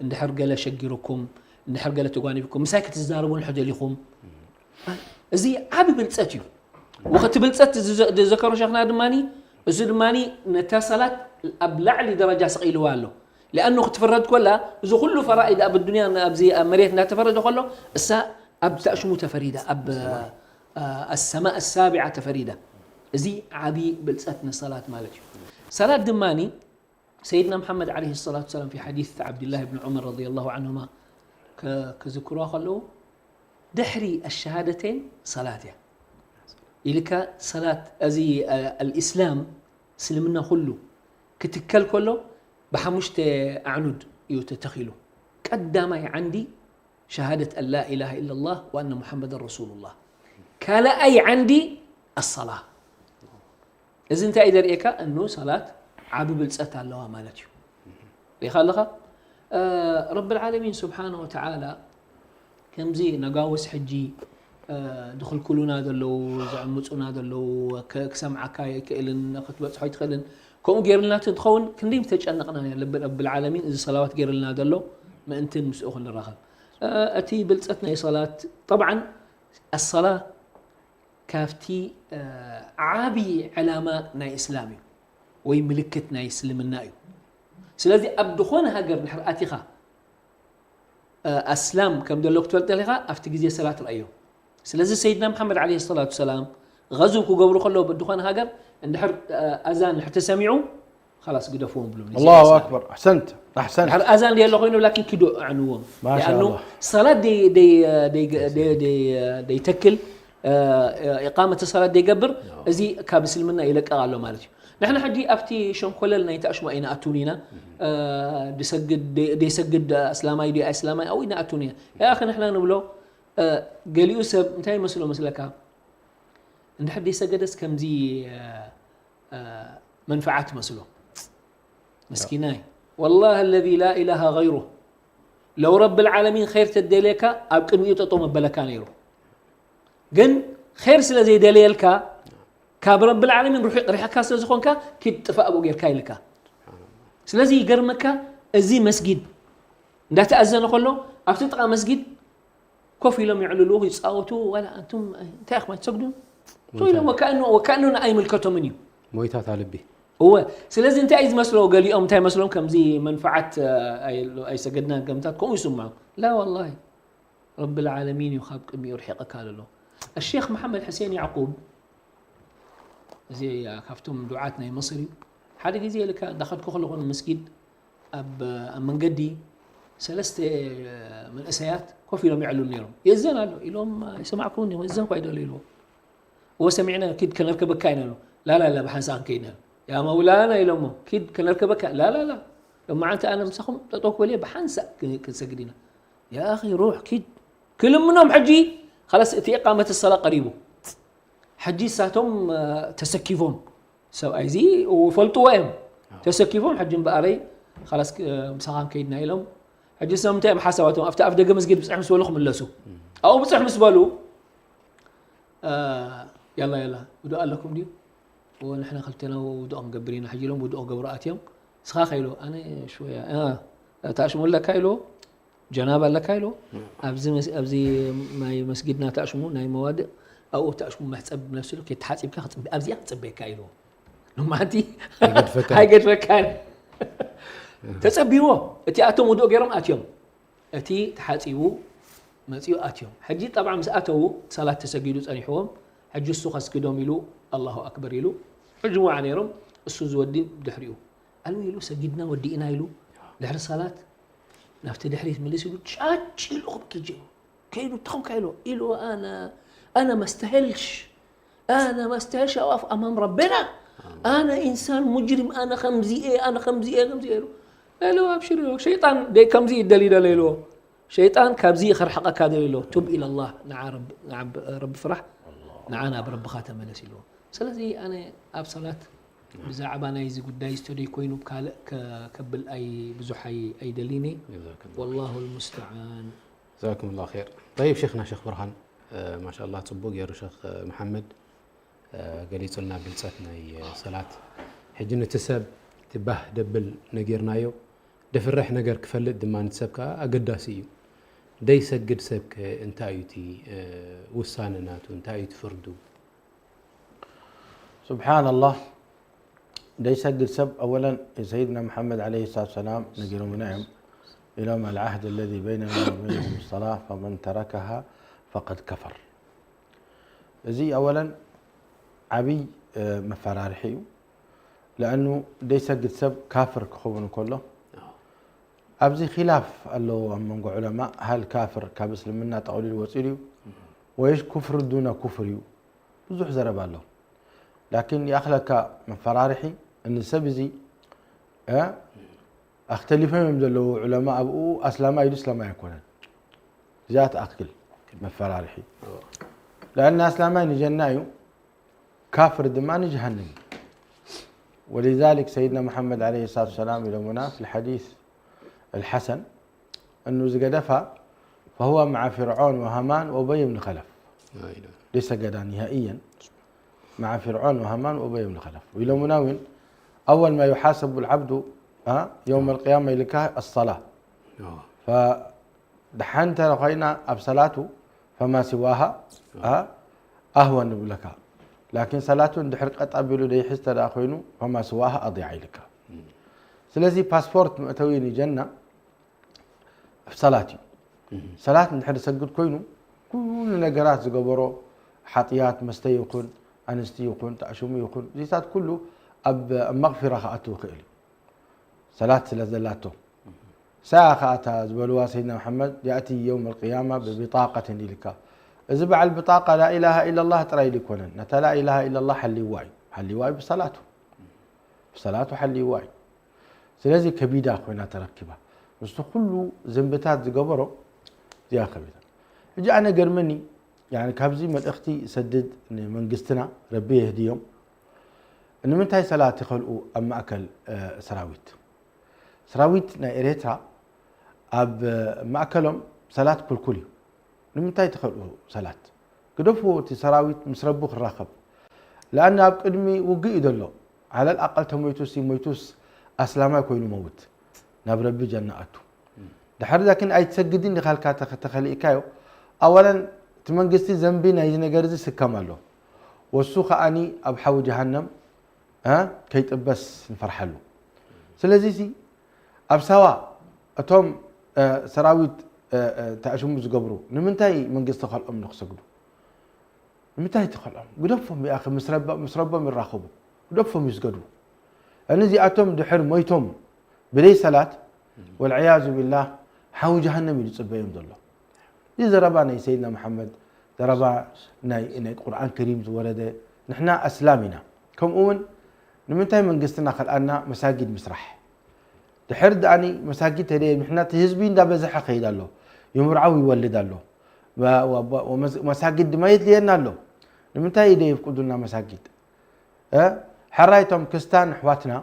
እንድሕር ገለ ሸጊሩኩም እንድሕር ገለ ተጓኒፍኩም ምሳይ ክትዛረቡ እንድሕር ደሊኹም እዚ ዓቢ ብልፀት እዩ ወኸቲ ብልፀት ዝዘከሩ ሸኽና ድማ እዚ ድማ ነታ ሰላት ኣብ ላዕሊ ደረጃ ስቒልዋ ኣሎ لأنه ክትፍረድ ኮላ እዚ ኩሉ ፈራኢድ ኣብ ዱንያ ኣብዚ ኣብ መሬት እናተፈረደ ከሎ እሳ ኣብ ተእሽሙ ተፈሪዳ ኣብ السماء السابعة ተፈሪዳ እዚ ዓቢ ብልፀት ንሰላት ማለት እዩ ሰላት ድማ سيدنا محمد عليه الصلاة والسلام في حديث عبد الله بن عمر رضي الله عنهما ك- ክዝክሩዋ ከለዉ ድሕሪ الشهادتين ሰላት እያ ኢልካ ሰላት እዚ الإسلام እስልምና ኩሉ ክትከል ከሎ ብሓሙሽተ ኣዕኑድ እዩ ተተኺሉ ቀዳማይ ዓንዲ شهادة أن لا إله إلا الله وأن محمدا رسول الله ካልኣይ ዓንዲ الصلاة እዚ እንታይ እዩ ዘርእየካ እኑ ሰላት ዓቢ ብልፀት ኣለዋ ማለት እዩ ሪኻ ኣለኻ ረብ العالمين سبحانه وتعالى ከምዚ ነጋውስ ሕጂ ድኽልክሉና ዘለዉ ዘዕምፁና ዘለዉ ክሰምዓካ ይክእልን ክትበፅሖ ይትኽእልን ከምኡ ገይርልና እንትኸውን ክንደይ ምተጨነቕና ረብ العالمين እዚ ሰላዋት ገይርልና ዘሎ ምእንትን ምስኡ ክንራኸብ እቲ ብልፀት ናይ ሰላት طبعا الصلاة ካብቲ ዓቢ ዕላማ ናይ እስላም እዩ ወይ ምልክት ናይ እስልምና እዩ ስለዚ ኣብ ዝኾነ ሃገር ድሕር ኣቲኻ ኣስላም ከም ዘሎ ክትፈልጥ ኢኻ ኣብቲ ግዜ ሰላት ረኣዮ ስለዚ ሰይድና መሓመድ ዓለይሂ ሰላቱ ሰላም غزو ክገብሩ ከለዉ በድኾነ ሃገር እንድሕር ኣዛን ድሕር ተሰሚዑ خلاص ግደፍዎም ብሎም الله أكبر أحسنت أحسنت ድሕር ኣዛን ደየሎ ኮይኑ ላኪን ኪዱ ኣዕንዎም ما شاء لأنه الله ሰላት ደይ- ደይ- ደይ- ደይ- ደይ- ደይተክል ኢቃመት ሰላት ደይገብር እዚ ካብ እስልምና ይለቀቕ ኣሎ ማለት እዩ ንሕና ሕጂ ኣብቲ ሸንኮለል ናይ ተኣሽሞ ኣይንኣትውን ኢና ድሰግድ ደይሰግድ እስላማይ ዲ ኣይስላማይ ኣብኡ ይንኣትውን ኢና ያ ኣኸ ንሕና ንብሎ ገሊኡ ሰብ እንታይ ይመስሎ መስለካ እንድሕር ደይሰገደስ ከምዚ መንፍዓት መስሎ መስኪናይ والله الذي لا إله غيره لو رب العالمين خير ተደልየካ ኣብ ቅድሚኡ ጠጠው መበለካ ነይሩ ግን خير ስለ ዘይደለየልካ ካብ رب العالمين ርሒቕ ርሒቕካ ስለ ዝኾንካ ኪድ ጥፋእ ብኡ ጌርካ ኢልካ ስለዚ ይገርመካ እዚ መስጊድ እንዳተኣዘነ ከሎ ኣብቲ ጥቓ መስጊድ ኮፍ ኢሎም የዕልሉ ይፃወቱ ዋላ ኣንቱም እንታይ ኢኹም ኣይትሰግዱን ኢሎም ወካእኑ ወካእኑ ኣይምልከቶምን እዩ ሞይታ እታ ልቢ እወ ስለዚ እንታይ እዩ ዝመስሎ ገሊኦም እንታይ መስሎም ከምዚ መንፈዓት ኣይሰገድናን ከምታት ከምኡ ይስምዖም ላ ወላሂ ረቢ ልዓለሚን እዩ ካብ ቅድሚኡ ርሒቕካ ዘሎ الشيخ محمد حسين يعقوب እዚ ካብቶም ዱዓት ናይ መصر እዩ ሓደ ግዜ ልካ እንዳኸድኩ ከለኹ መስጊድ ኣብ ኣብ መንገዲ ሰለስተ መንእሰያት ኮፍ ኢሎም ይዕልሉ ነይሮም የዘን ኣሎ ኢሎም ይሰማዕኩም እዚኦም ኳ ይደሉ ኢልዎ እወ ሰሚዕና ኪድ ከነርከበካ ኢና ላ ላ ላ ብሓንሳእ ክንከይድ ኢና ያ መውላና ኢሎሞ ኪድ ከነርከበካ ላ ላ ላ ሎማዓንቲ ኣነ ምሳኹም ጠጠው ክበል እየ ብሓንሳእ ክንሰግድ ኢና ያ ኣኺ ሩሕ ኪድ ክልምኖም ሕጂ خلاص እቲ ኢቃመት ሰላ ቀሪቡ ሕጂ ሳቶም ተሰኪፎም ሰብኣይ እዚ ፈልጥዎ እዮም ተሰኪፎም ሕጂ እምበኣረይ خلاص ምሳኻ ከይድና ኢሎም ሕጂ ስም እንታይ እዮም ሓሳባቶም ኣብቲ ኣፍ ደገ መስጊድ ብፅሕ ምስ በሉ ክምለሱ ኣብኡ ብፅሕ ምስ በሉ ያላ ያላ ውዱእ ኣለኩም ድዩ እዎ ንሕና ክልቴና ውዱእ ክንገብር ኢና ሕጂ ኢሎም ውዱእ ክገብሩ ኣትዮም። ንስኻ ከ ኢልዎ ኣነ ሽወያ እ፣ ታሽሙ ኣለካ ኢልዎ ጀናባ ኣለካ ኢልዎ ኣብዚ መስ- ኣብዚ ናይ መስጊድና ታሽሙ ናይ መዋድእ ኣብኡ ታሽሙ መሕፀብ ነብሲ ኢሉ ከይተሓፂብካ ክፅበ ኣብዚኣ ክፅበየካ ኢልዎ። ሎማዓንቲ ኣይገድፈካን። ኣይገድፈካን። ተፀቢዎ እቲ ኣቶም ውዱእ ገይሮም ኣትዮም። እቲ ተሓፂቡ መፂኡ ኣትዮም። ሕጂ ጠብዓ ምስ ኣተዉ ሰላት ተሰጊዱ ፀኒሕዎም። ሕጂ እሱ ከስግዶም ኢሉ ኣላሁ ኣክበር ኢሉ ጅሙዓ ነይሮም። እሱ ዝወዲ ድሕሪኡ ኣልሚ ኢሉ ሰጊድና ወዲእና ኢሉ ድሕሪ ሰላት ናብቲ ድሕሪት ምልስ ኢሉ ጫጭ ኢሉ ክብኪ ጀመረ። ከይዱ ትኸም ካይሎ ኢሉ ኣነ ኣነ መስተህልሽ ኣነ መስተህልሽ ኣዋፍ ኣማም ረበና ኣነ ኢንሳን ሙጅሪም ኣነ ከምዚ እየ ኣነ ከምዚ እየ ከምዚ እየ ኢሉ ኢሉ ኣብሽር ኢሉ ሸይጣን ደይ ከምዚ ይደሊ ደለ ኢልዎ ሸይጣን ካብዚ ከርሕቀካ ደለ ኢልዎ ቱብ ኢለላህ ንዓ ረብ- ንዓ ብ- ረቢ ፍራሕ ንዓ ናብ ረብኻ ተመለስ ኢልዎ ስለዚ ኣነ ኣብ ሰላት ብዛዕባ ናይዚ ጉዳይ ዝተደይ ኮይኑ ካልእ ከ- ከብል ኣይ ብዙሕ ኣይ- ኣይደሊኒ ጀዛኩም ላሁ ወላሁ ልሙስተዓን ጀዛኩም ላሁ ኸይር። ጠይብ ሼኽና ሼኽ ብርሃን ማሻ ኣላህ ጽቡቅ ገይሩ ሼኽ መሓመድ ገሊጹልና ብልጸት ናይ ሰላት። ሕጂ ነቲ ሰብ እቲ ባህ ደብል ነጊርናዮ ደፍርሕ ነገር ክፈልጥ ድማ ነቲ ሰብ ከኣ ኣገዳሲ እዩ። ደይሰግድ ሰብ ከ እንታይ እዩ እቲ ውሳነ ናቱ እንታይ እዩ እቲ ፍርዱ? سبحان الله ደይሰግድ ሰብ أولا سيدنا محمد عليه الصلاة والسلام ነጊሮምና እዮም ኢሎም العهد الذي بيننا وبينهم الصلاة فمن تركها فقد كفر እዚ أولا ዓብይ መፈራርሒ እዩ لأنه ደይሰግድ ሰብ ካፍር ክኸውን ከሎ ኣብዚ خلاف ኣለዎ ኣብ መንጎ علماء هل ካፍር ካብ እስልምና ጠቕሊሉ ወፂኡ ድዩ ወይስ ኩፍር ዱነ ኩፍር እዩ ብዙሕ ዘረባ ኣሎ لكن يأخلك መፈራርሒ እኒ ሰብ እዚ ኣክተሊፎም እዮም ዘለዉ علماء ኣብኡ ኣስላማይ ዩ ኣስላማይ ኣይኮነን እዚኣ ትኣክል መፈራርሒ لأن ኣስላማይ ንጀና እዩ ካፍር ድማ ንጀሃነም እዩ ولذلك سيدنا محمد عليه الصلاة والسلام ኢሎምና في الحديث الحسن እኑ ዝገደፋ فهو مع فرعون وهامان وأبي بن خلف ደይሰገዳ نهائيا مع فرعون وهامان وأبي بن خلف ኢሎምና እውን أول ما يحاسب العبد يوم القيامة ኢልካ الصلاة ደሓን እንተ ኮይና ኣብ ሰላቱ فما سواها أهون ይብለካ لكن ሰላቱ እንድሕር ቀጥ ኣቢሉ ደይሕዝ እንተ ኮይኑ فما سواها أضيع ኢልካ ስለዚ ፓስፖርት መእተዊ ንጀና ሰላት እዩ ሰላት እንድሕር ዝሰግድ ኮይኑ ኩሉ ነገራት ዝገበሮ ሓጥያት መስተ ይኹን ኣንስቲ ይኹን ተኣሽሙ ይኹን እዚታት ኩሉ ኣብ መቕፊራ ክኣትው ይኽእል እዩ ሰላት ስለ ዘላቶ ሳያ ከኣታ ዝበልዋ ሰይድና መሓመድ يأتي يوم القيامة ببطاقة ኢልካ እዚ በዓል ብጣቃ ላኢላሃ ኢላላህ ጥራይ ኢሉ ይኮነን ነታ ላኢላሃ ኢላላህ ሓልይዋ እዩ ሓልይዋ እዩ ብሰላቱ ብሰላቱ ሓልይዋ እዩ ስለዚ ከቢዳ ኮይና ተረኪባ ምስቲ ኩሉ ዝንብታት ዝገበሮ እዚኣ ከቢዳ ሕጂ ኣነ ገርመኒ ካብዚ መልእኽቲ ሰድድ ንመንግስትና ረቢ የህድዮም ንምንታይ ሰላት ይኸልኡ ኣብ ማእከል ሰራዊት ሰራዊት ናይ ኤርትራ ኣብ ማእከሎም ሰላት ኩልኩል እዩ ንምንታይ ትኸልኡ ሰላት ግደፍዎ እቲ ሰራዊት ምስ ረቢ ክራኸብ ለኣን ኣብ ቅድሚ ውግእ እዩ ዘሎ ዓለል ኣቀል ተሞይቱስ ይሞይቱስ ኣስላማይ ኮይኑ መውት ናብ ረቢ ጀና ኣቱ ድሕሪ ዛኪን ኣይትሰግድን ዲኻ ኢልካ ተኸሊእካዮ ኣወለን እቲ መንግስቲ ዘንቢ ናይዚ ነገር እዚ ስከም ኣሎ ወሱ ከኣኒ ኣብ ሓዊ ጀሃነም ከይጥበስ ንፈርሓሉ ስለዚ ሲ ኣብ ሳዋ እቶም ሰራዊት ተኣሽሙ ዝገብሩ ንምንታይ መንግስቲ ከልኦም ንክሰግዱ ንምንታይ ትኸልኦም ግደፎም ይኣኺ ምስ ረቦም ይራኸቡ ግደፎም ይስገዱ እኒ እዚኣቶም ድሕር ሞይቶም ብደይ ሰላት ወልዕያዙ ቢላህ ሓዊ ጀሃነም እዩ ዝፅበዮም ዘሎ እዚ ዘረባ ናይ ሰይድና መሓመድ ዘረባ ናይ ቁርኣን ከሪም ዝወረደ ንሕና ኣስላም ኢና ከምኡ እውን ንምንታይ መንግስትና ከልኣና መሳጊድ ምስራሕ ድሕር ደኣኒ መሳጊድ ተደየ ንሕና እቲ ህዝቢ እንዳበዝሐ ከይድ ኣሎ ይምርዓው ይወልድ ኣሎ መሳጊድ ድማ የድልየና ኣሎ ንምንታይ ኢደ የፍቅዱልና መሳጊድ ሕራይ እቶም ክስታን ኣሕዋትና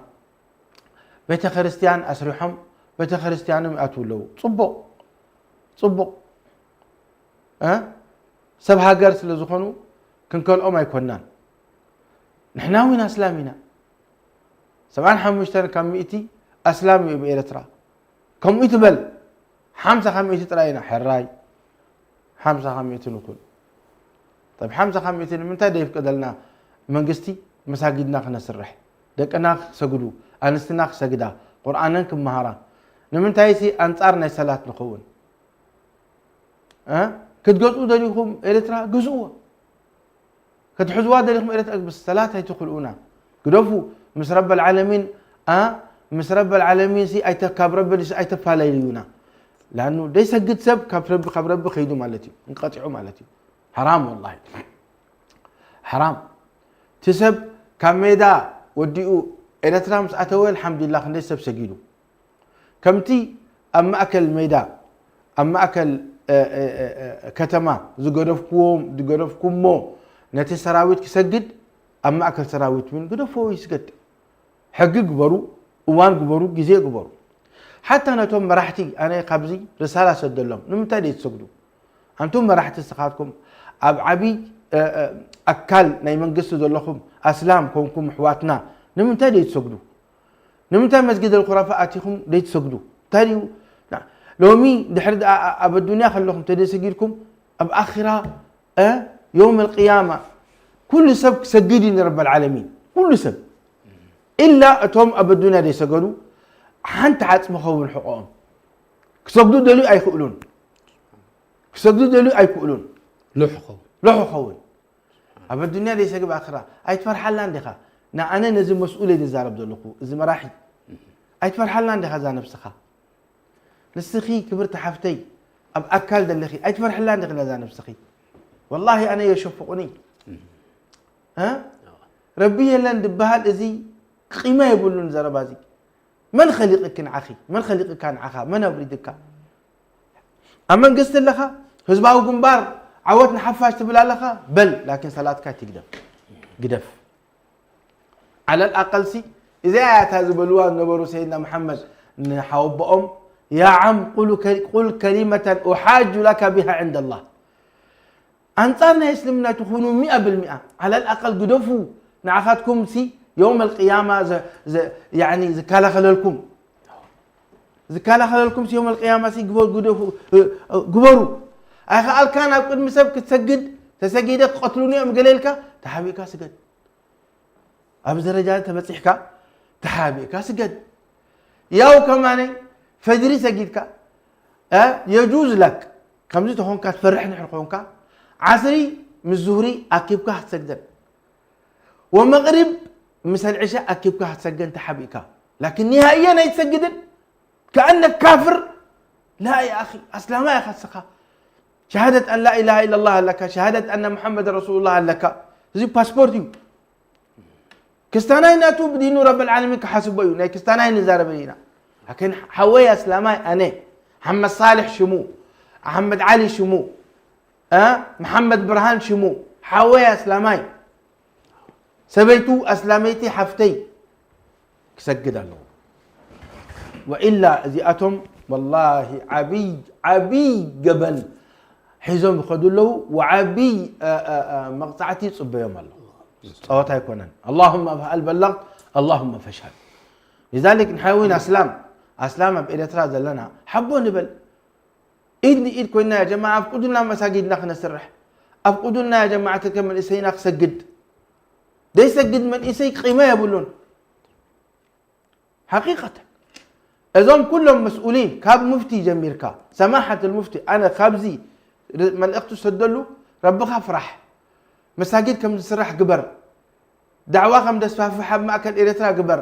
ቤተ ክርስትያን ኣስሪሖም ቤተ ክርስትያኖም ይኣትዉ ኣለዉ ፅቡቕ ፅቡቕ ሰብ ሃገር ስለ ዝኾኑ ክንከልኦም ኣይኮናን ንሕና እውን ኣስላም ኢና። ሰብዓን ሓሙሽተን ካብ ሚእቲ ኣስላም እዩ ኣብ ኤርትራ። ከምኡ ትበል። ሓምሳ ካብ ሚእቲ ጥራይ ኢና። ሕራይ። ሓምሳ ካብ ሚእቲ ንኩን። ጠብ ሓምሳ ካብ ሚእቲ ንምንታይ ደይፍቀደልና መንግስቲ መሳጊድና ክነስርሕ? ደቅና ክሰግዱ፣ ኣንስትና ክሰግዳ፣ ቁርኣነን ክመሃራ። ንምንታይሲ ኣንጻር ናይ ሰላት ንኸውን? እ? ክትገዝኡ ደሊኹም ኤርትራ ግዝእዎ። ክትሕዝዋ ደሊኹም ኤርትራ ብሰላት ኣይትኽልኡና። ግደፉ። ምስ ረበል ዓለሚን፣ እ? ምስ ረበል ዓለሚን ሲ ኣይተ-፣ ካብ ረቢ ሲ ኣይተፋለዩና። ላኑ ደይሰግድ ሰብ ካብ ረቢ፣ ካብ ረቢ ከይዱ ማለት እዩ። እንቀጢዑ ማለት እዩ። ሓራም ወላሂ። ሓራም። እቲ ሰብ ካብ ሜዳ ወዲኡ ኤርትራ ምስ ኣተወ ኣልሓምዱሊላህ ክንደይ ሰብ ሰጊዱ። ከምቲ ኣብ ማእከል ሜዳ፣ ኣብ ማእከል፣ እ፣ እ፣ እ፣ እ፣ ከተማ ዝገደፍኩዎም፣ ዝገደፍኩሞ ነቲ ሰራዊት ክሰግድ ኣብ ማእከል ሰራዊት እውን ግደፎ ይስገድ። ሕጊ ግበሩ፣ እዋን ግበሩ፣ ግዜ ግበሩ። ሓታ ነቶም መራሕቲ ኣነ ካብዚ ርሳላ ሰደሎም። ንምንታይ ደይ ትሰግዱ? ኣንቱም መራሕቲ ንስኻትኩም ኣብ ዓቢ፣ እ፣ እ፣ ኣካል ናይ መንግስቲ ዘለኹም ኣስላም ኮንኩም ኣሕዋትና ንምንታይ ደይ ትሰግዱ? ንምንታይ መስጊድ ኣልኹራፋ ኣቲኹም ደይ ትሰግዱ? እንታይ ድዩ? ና-፣ ሎሚ ድሕሪ ደኣ ኣ-፣ ኣብ ኣዱንያ ከለኹም ተደይ ሰጊድኩም ኣብ ኣኺራ፣ እ፣ የውም ኣልቅያማ ኩሉ ሰብ ክሰግድ እዩ ንረብ ኣልዓለሚን። ኩሉ ሰብ። ኢላ እቶም ኣብ ኣዱንያ ደይ ሰገዱ ሓንቲ ዓጽሚ ኸውን ሕቖኦም። ክሰግዱ ደልዩ ኣይክእሉን። ክሰግዱ ደልዩ ኣይክእሉን። ልሑ ኸውን። ልሑ ኸውን። ኣብ ኣዱንያ ደይ ሰግድ ኣኽራ። ኣይትፈርሓላን ዲኻ? ንኣነ ነዚ መስኡል እየ ዝዛረብ ዘለኹ፣ እዚ መራሒ። ኣይትፈርሓላን ዲኻ እዛ ነብስኻ? ንስኺ ክብርቲ ሓፍተይ ኣብ ኣካል ዘለኺ ኣይትፈርሕላን ዲኺ ነዛ ነብስኺ? ወላሂ ኣነ የሸፍቑኒ። እ? ረቢ የለን ድበሃል እዚ ቂመ የብሉን ዘረባ እዚ። መን ኸሊቕኪ ንዓኺ? መን ኸሊቕካ ንዓኻ? መን ኣውሪድካ? ኣብ መንግስቲ ኣለኻ? ህዝባዊ ግንባር ዓወት ንሓፋሽ ትብል ኣለኻ? በል፣ ላኪን ሰላትካ ኣይትግደፍ። ግደፍ። ዓለል ኣቀልሲ እዚኣ እያ እታ ዝበልዋ ዝነበሩ ሰይድና መሓመድ ንሓወቦኦም፣ ያ ዓም ቁሉ ከ-፣ ቁል ከሊመተን ኡሓጁ ለከ ቢሃ ዕንደ ላህ። ኣንጻር ናይ እስልምና ትኹኑ ሚኣ ብልሚኣ። ዓለል ኣቀል ግደፉ። ንዓኻትኩም ሲ የውም ኣልቅያማ ዘ-፣ ዘ-፣ ያኒ ዝከላኸለልኩም። ዝከላኸለልኩም ሲ የውም ኣልቅያማ ሲ ግበ-፣ ግደፉ፣ እ-፣ እ-፣ ግበሩ። ኣይኸኣልካን ኣብ ቅድሚ ሰብ ክትሰግድ፣ ተሰጊደ ክቐትሉኒ እዮም ገለ ኢልካ፣ ተሓቢእካ ስገድ። ኣብዚ ደረጃ ተበጺሕካ፣ ተሓቢእካ ስገድ። ያው ከማነ ፈጅሪ ሰጊድካ፣ እ፣ የጁዝ ለክ። ከምዚ ተኾንካ ትፈርሕ ንሕር ኾንካ፣ ዓስሪ ምስ ዙህሪ ኣኪብካ ክትሰግደን። ወመቕሪብ ምስ ኣልዕሻ ኣኪብካ ክትሰግደን ተሓቢእካ። ላኪን ኒሃእየን ኣይትሰግድን። ከኣነክ ካፍር። ላ ያ ኣኺ፣ ኣስላማይ ኢኻ እስኻ። ሸሃደት ኣን ላ ኢላሃ ኢለላህ ኣለካ፣ ሸሃደት ኣነ ሙሓመድ ረሱሉላህ ኣለካ። እዚ ፓስፖርት እዩ። ክስታናይ ናቱ ብዲኑ ረብል ዓለሚን ክሓስቦ እዩ። ናይ ክስታናይ ንዛረብ ኢና። ላኪን ሓወይ ኣስላማይ ኣነ፣ ሓመድ ሳልሕ ሽሙ፣ ኣሕመድ ዓሊ ሽሙ፣ እ፣ መሓመድ ብርሃን ሽሙ፣ ሓወይ ኣስላማይ፣ ሰበይቱ ኣስላመይቲ ሓፍተይ ክሰግድ ኣለዎ። ወኢላ እዚኣቶም ወላሂ ዓብይ፣ ዓብይ ገበን ሒዞም ይኸዱ ኣለዉ። ወዓብይ፣ እ፣ እ፣ እ፣ መቕጻዕቲ ይጽበዮም ኣሎ። ጸወታ ኣይኮነን። ኣላሁመ ሀል በለግት፣ ኣላሁመ ፈሽሀድ። ሊዛሊክ ንሕና እውን ኣስላም፣ ኣስላም ኣብ ኤርትራ ዘለና ሓቦ ንበል። ኢድ ንኢድ ኮይና ያ ጀማዓ ኣፍቁዱልና መሳጊድና ክነስርሕ። ኣፍቁዱልና ያ ጀማዓ ተከ መንእሰይና ክሰግድ። ደይሰግድ መንእሰይ ቂመ የብሉን። ሓቂቀተን። እዞም ኩሎም መስኡሊን ካብ ሙፍቲ ጀሚርካ፣ ሰማሓት ሙፍቲ፣ ኣነ ካብዚ ር-፣ መልእኽቲ ዝሰደሉ፣ ረብኻ ፍራሕ። መሳጊድ ከም ዝስራሕ ግበር። ዳዕዋ ከም ደስፋፍሕ ኣብ ማእከል ኤርትራ ግበር።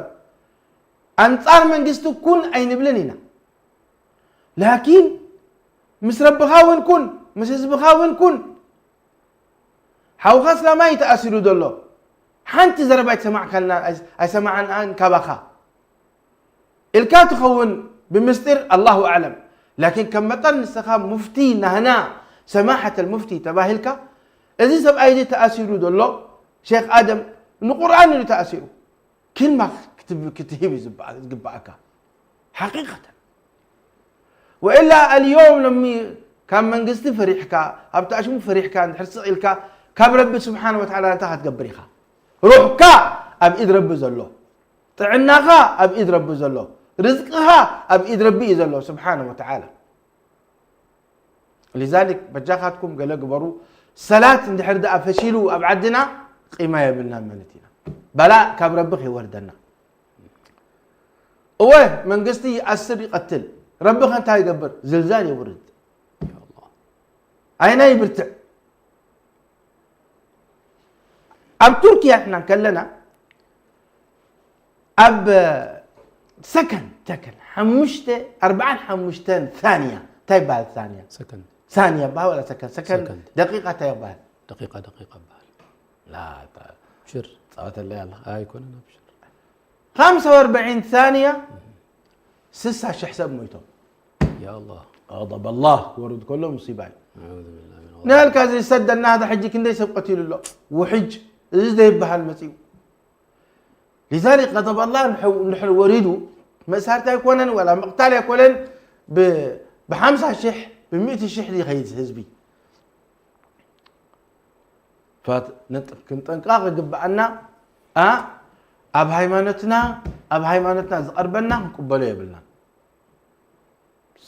ኣንጻር መንግስቲ ኩን ኣይንብልን ኢና። ላኪን ምስ ረብኻ እውን ኩን፣ ምስ ህዝብኻ እውን ኩን። ሓውኻ እስላማይ እዩ ተኣሲሩ ዘሎ። ሓንቲ ዘረባ ኣይተሰማዕካልና፣ ኣይ-፣ ኣይሰማዕናን ካባኻ። ኢልካ ትኸውን ብምስጢር ኣላሁ ኣዕለም። ላኪን ከም መጠን ንስኻ ሙፍቲ ናህና ሰማሐት ኣልሙፍቲ ተባሂልካ፣ እዚ ሰብኣይ እዚ ተኣሲሩ ዘሎ ሼክ ኣደም ንቁርኣን እዩ ተኣሲሩ። ክልማ ክትብ-፣ ክትህብ እዩ ዝበ-፣ ዝግበኣካ። ሓቂቀተን። ወኢላ ኣልዮም ሎሚ ካብ መንግስቲ ፈሪሕካ፣ ኣብ ታሽሙ ፈሪሕካ፣ እንድሕር ስቕ ኢልካ፣ ካብ ረቢ ስብሓን ወተዓላ እንታይ ክትገብር ኢኻ? ሩሕካ ኣብ ኢድ ረቢ ዘሎ፣ ጥዕናኻ ኣብ ኢድ ረቢ ዘሎ፣ ርዝቅኻ ኣብ ኢድ ረቢ እዩ ዘሎ ስብሓነ ወተዓላ። ሊዛሊክ በጃኻትኩም ገለ ግበሩ። ሰላት እንድሕር ደኣ ፈሺሉ ኣብ ዓድና ቂማ የብልናን ማለት ኢና። በላእ ካብ ረቢ ከይወርደና። እወ መንግስቲ ይኣስር ይቐትል፣ ረቢ ከ እንታይ ይገብር? ዝልዛል የውርድ። ኣይና ይብርትዕ። ኣብ ቱርኪያ ንሕና ከለና ኣብ ሰከንድ ሰከንድ ሓሙሽተ ኣርባዓን ሓሙሽተን ሳንያ እንታይ ይበሃል? ሳንያ ሰከንድ ሳንያ ይበሃል ወላ ሰከንድ ሰከንድ ሰከንድ። ደቂቃ እንታይ ይበሃል? ደቂቃ ደቂቃ ይበሃል። ላ ሽር ኣይኮነን ኣብሽር خمسة وأربعين ثانية ስሳ ሽሕ ሰብ ሞይቶም። ያ ኣላህ غضب الله ክወርድ ከሎ ሙሲባ እዩ። ኣዑዙ ቢላህ ሚን ንህልካ እዚ ሰደና ዳ ሕጂ ክንደይ ሰብ ቀቲሉ ኣሎ። ውሕጅ እዚ ዘይበሃል መፅኡ። لذلك غضب الله እንድሕር ወሪዱ መእሳርቲ ኣይኮነን ወላ ምቕታል ኣይኮነን። ብሓምሳ ሽሕ ብሚእቲ ሽሕ ይኸይድ ህዝቢ። ክንጠንቀቕ ግብኣና። ኣብ ሃይማኖትና ኣብ ሃይማኖትና ዝቐርበና ክንቅበሎ የብልና።